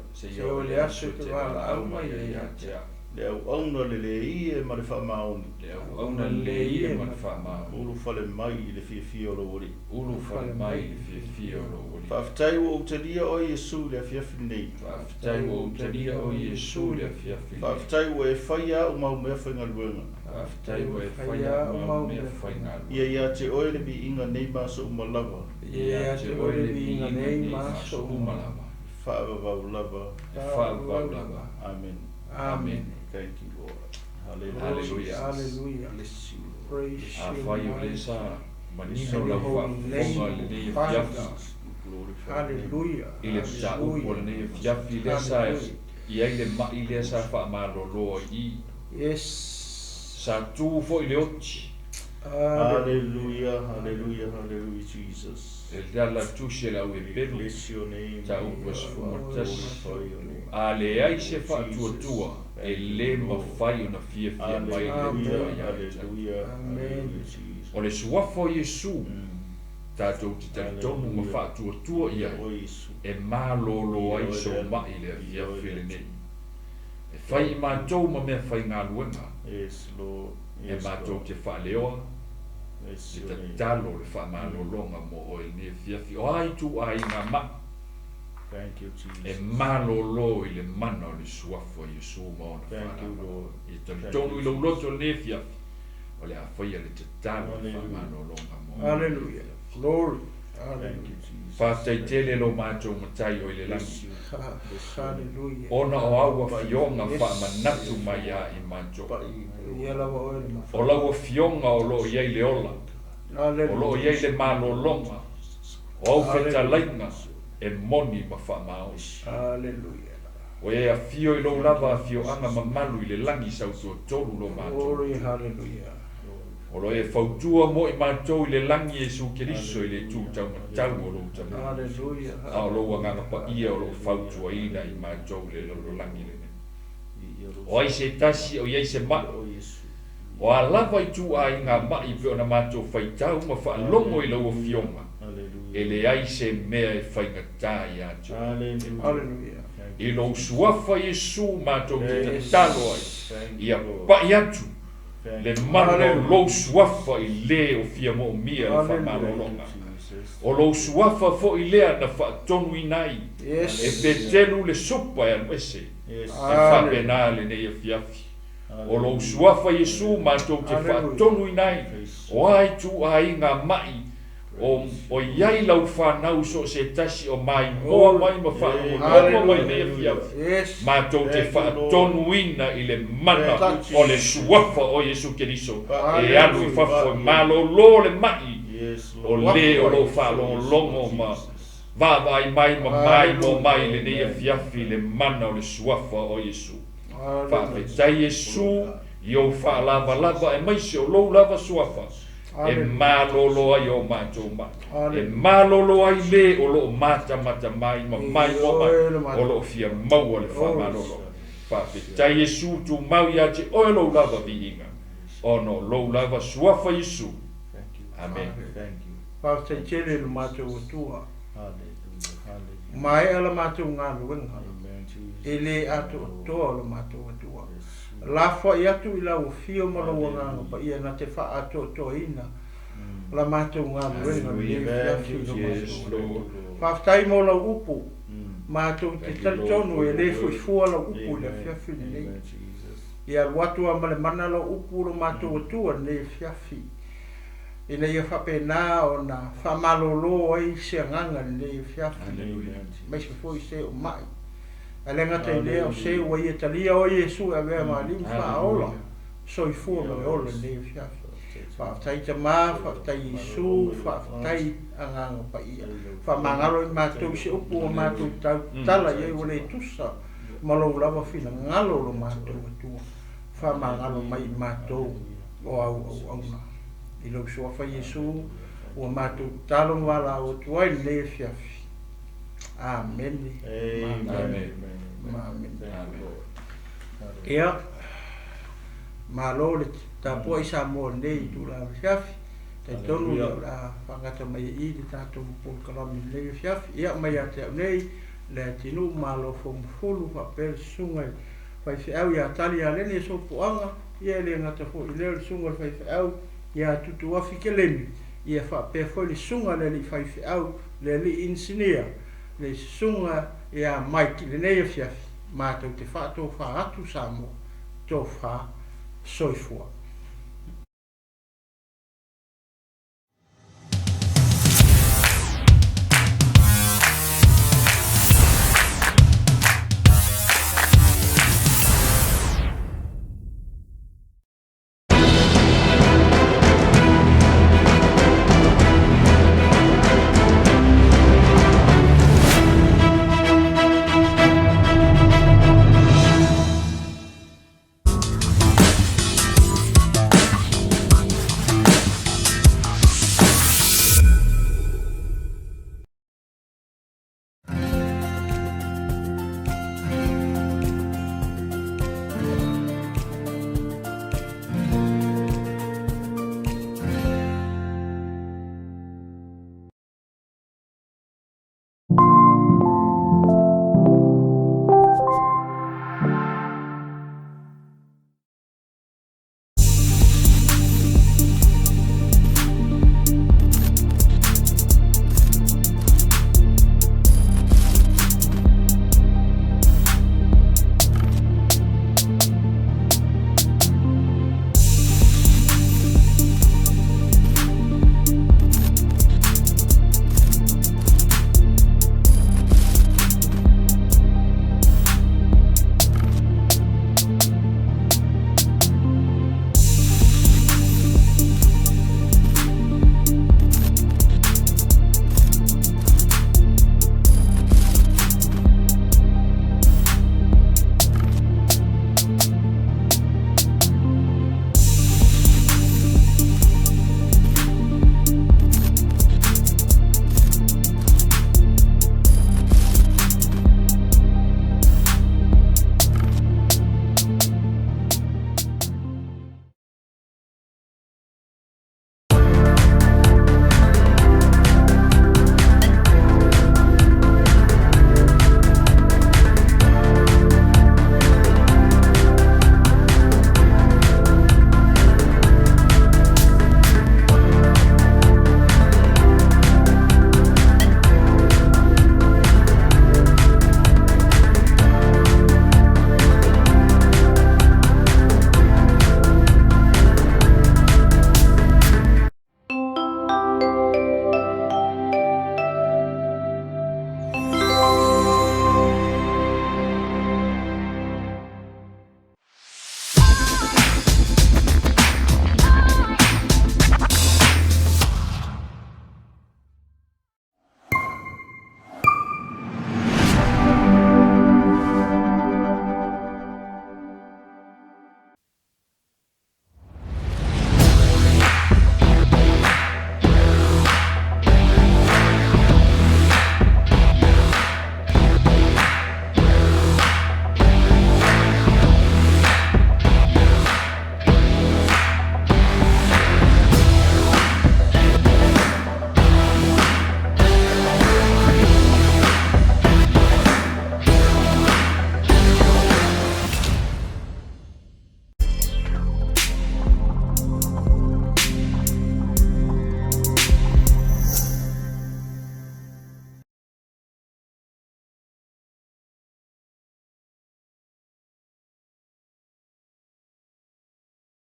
Le auauna lelei e ma le faamaoni. Le auauna lelei e ma le faamaoni. Ulufale mai i le fiafia o lou Alii. Ulufale mai i le fiafia o lou Alii. Faafetai ua ou talia oe Iesu i le afiafi lenei. Faafetai ua ou talia oe Iesu i le afiafi lenei. Faafetai ua e faia au ma au meafaigaluega. Faafetai ua e faia au ma au meafaigaluega. Ia ia te oe le viiga nei ma aso uma lava. Ia ia te oe le viiga nei ma aso uma lava. Faavavau lava. E faavavau lava. Amen. Amene. Thank you, Lord. Hallelujah. Hallelujah. Hallelujah. Bless you, Lord. Praise your Afai o lea mighty sa manino lau faafofoga i lenei afiafi, Glorify your name. Hallelujah. i le mataupu o lenei afiafi lea sa i ai le mai lea sa faamalolo ai i i, Yes. sa tu foi le oti, Hallelujah, hallelujah, hallelujah, Jesus. e le ala tusi e le au Ebelu, Bless your name. mataupu e 11. Glorify your name. A leai se faatuatua e le mafai ona fiafia mai le Atua Hallelujah, ia te au. hallelujah, Amen. hallelujah, Jesus. O le suafa o Iesu, tatou te talitonu ma faatuatua i ai, O Iesu. e malolo ai sou mai i le afiafi lenei. E fai i matou ma meafaigaluega, Yes, Lord. e Yes, matou Lord. te faaleoa, Bless le your name. tatalo le faamalologa mo oe i lenei afiafi. O ai ituaiga mai, Thank you, e Jesus. malolo i le mana o le suafa o Iesu ma ona Thank you, faalama. Lord. Ia talitonu i lou loto lenei afiafi, o le a faia le tatalo le Hallelujah. faamalologa mo oe i lenei Hallelujah. afiafi. Glory. Thank Hallelujah. you, Jesus. Faafetai tele lo matou matai o i le Bless lagi, you. Bless your name. Hallelujah. ona o au afioga Yes. faamanatu mai ia i matou. Ia lava oe le O lau afioga o loo i ai le ola, o loo i ai le malologa, o au fetalaiga e moni ma faamaoni. Hallelujah. O e afio i lou lava afioaga mamalu i le lagi sautuatolu lo matou. Glory, hallelujah. O lo e fautua mo i matou i le lagi Iesu Keriso i le itu taumatau o lou tama. Hallelujah. A o lou agaga paia o loo fautuaina i matou i le lalolagi lenei. O ai se tasi o i ai se mai, O Iesu. O a lava ituaiga ma'i e pei ona matou faitau ma faalogo i lau Afioga, e leai se mea e faigata ia te oe. I lou Suafa Iesu matou te tatalo ai, ia pai atu le mana o lou Suafa i le o fia moomia le faamalologa. O lou Suafa foi lea na faatonuina ai e Petelu le supa e alu ese, e faapena lenei afiafi. O lou Suafa Iesu matou te faatonuina ai, o a ituaiga ma'i o o i ai lau fanau so o se tasi o maimoa mai ma faalogologo mai i lenei afiafi, matou te faatonuina i le mana o le Suafa o Iesu Keriso e alu i fafo e malolo le ma'i o le o lo o faalogologo ma vaavaai mai ma maimoa mai i lenei afiafi i le mana o le Suafa o Iesu. Faafetai Iesu i ou faalavalava aemaise o lou lava Suafa e malolo ai o matou mai, e malolo ai le o lo o matamata mai ma maimoa mai o lo o fia maua le faamalolo. Faafetai Iesu, tumau ia te oe lou lava viiga ona o lou lava Suafa Iesu. Amene. Faafetai tele i lo matou Atua. Maea la matou galuega, e le atoatoa lo matou Atua. Lafoai atu i lau afio ma lou Agaga Paia na te faaatoatoaina la matou galuega lenei afiafi i lo matou Atua. Faafetai mo lau upu, matou te talitonu e le fuifua lau upu i le afiafi lenei. Ia alu atu lava ma le mana lau upu lo matou Atua i lenei afiafi, ina ia faapena ona faamalolo ai se agaga i lenei afiafi, aemaise foi se o mai. Ae le gata i lea, o se ua ia talia oe Iesu e avea ma Alii ma Faaola, soifua ma le ola i lenei afiafi. Faafetai Tama, faafetai Iesu, faafetai Agaga Paia. Faamagalo i matou i se upu ua matou tautala i ai ua le tusa ma lou lava finagalo lo matou Atua. Faamagalo mai i matou o au auauna. I lou Suafa Iesu ua matou tatalo ma valaau atu ai i lenei afiafi. Amene. Amene. Amene. Ia, malo le tapuai Samoa i lenei itula afiafi. Talitonu o le a faagata mai ai i i le tatou polokalame i lenei afiafi. Ia, mai ia te au nei, le atunuu malo Foumafulu faapea le susuga i le faifeau ia Tali Aleni e Sopoaga, ia e le gata foi i lea o le susuga i le faifeau ia Tutuafi Kelemi, ia faapea foi le susuga i le alii faifeau le alii inisinia, le susuga ia Mike i lenei afiafi, matou te faatofa atu Samoa, tofa, soifua.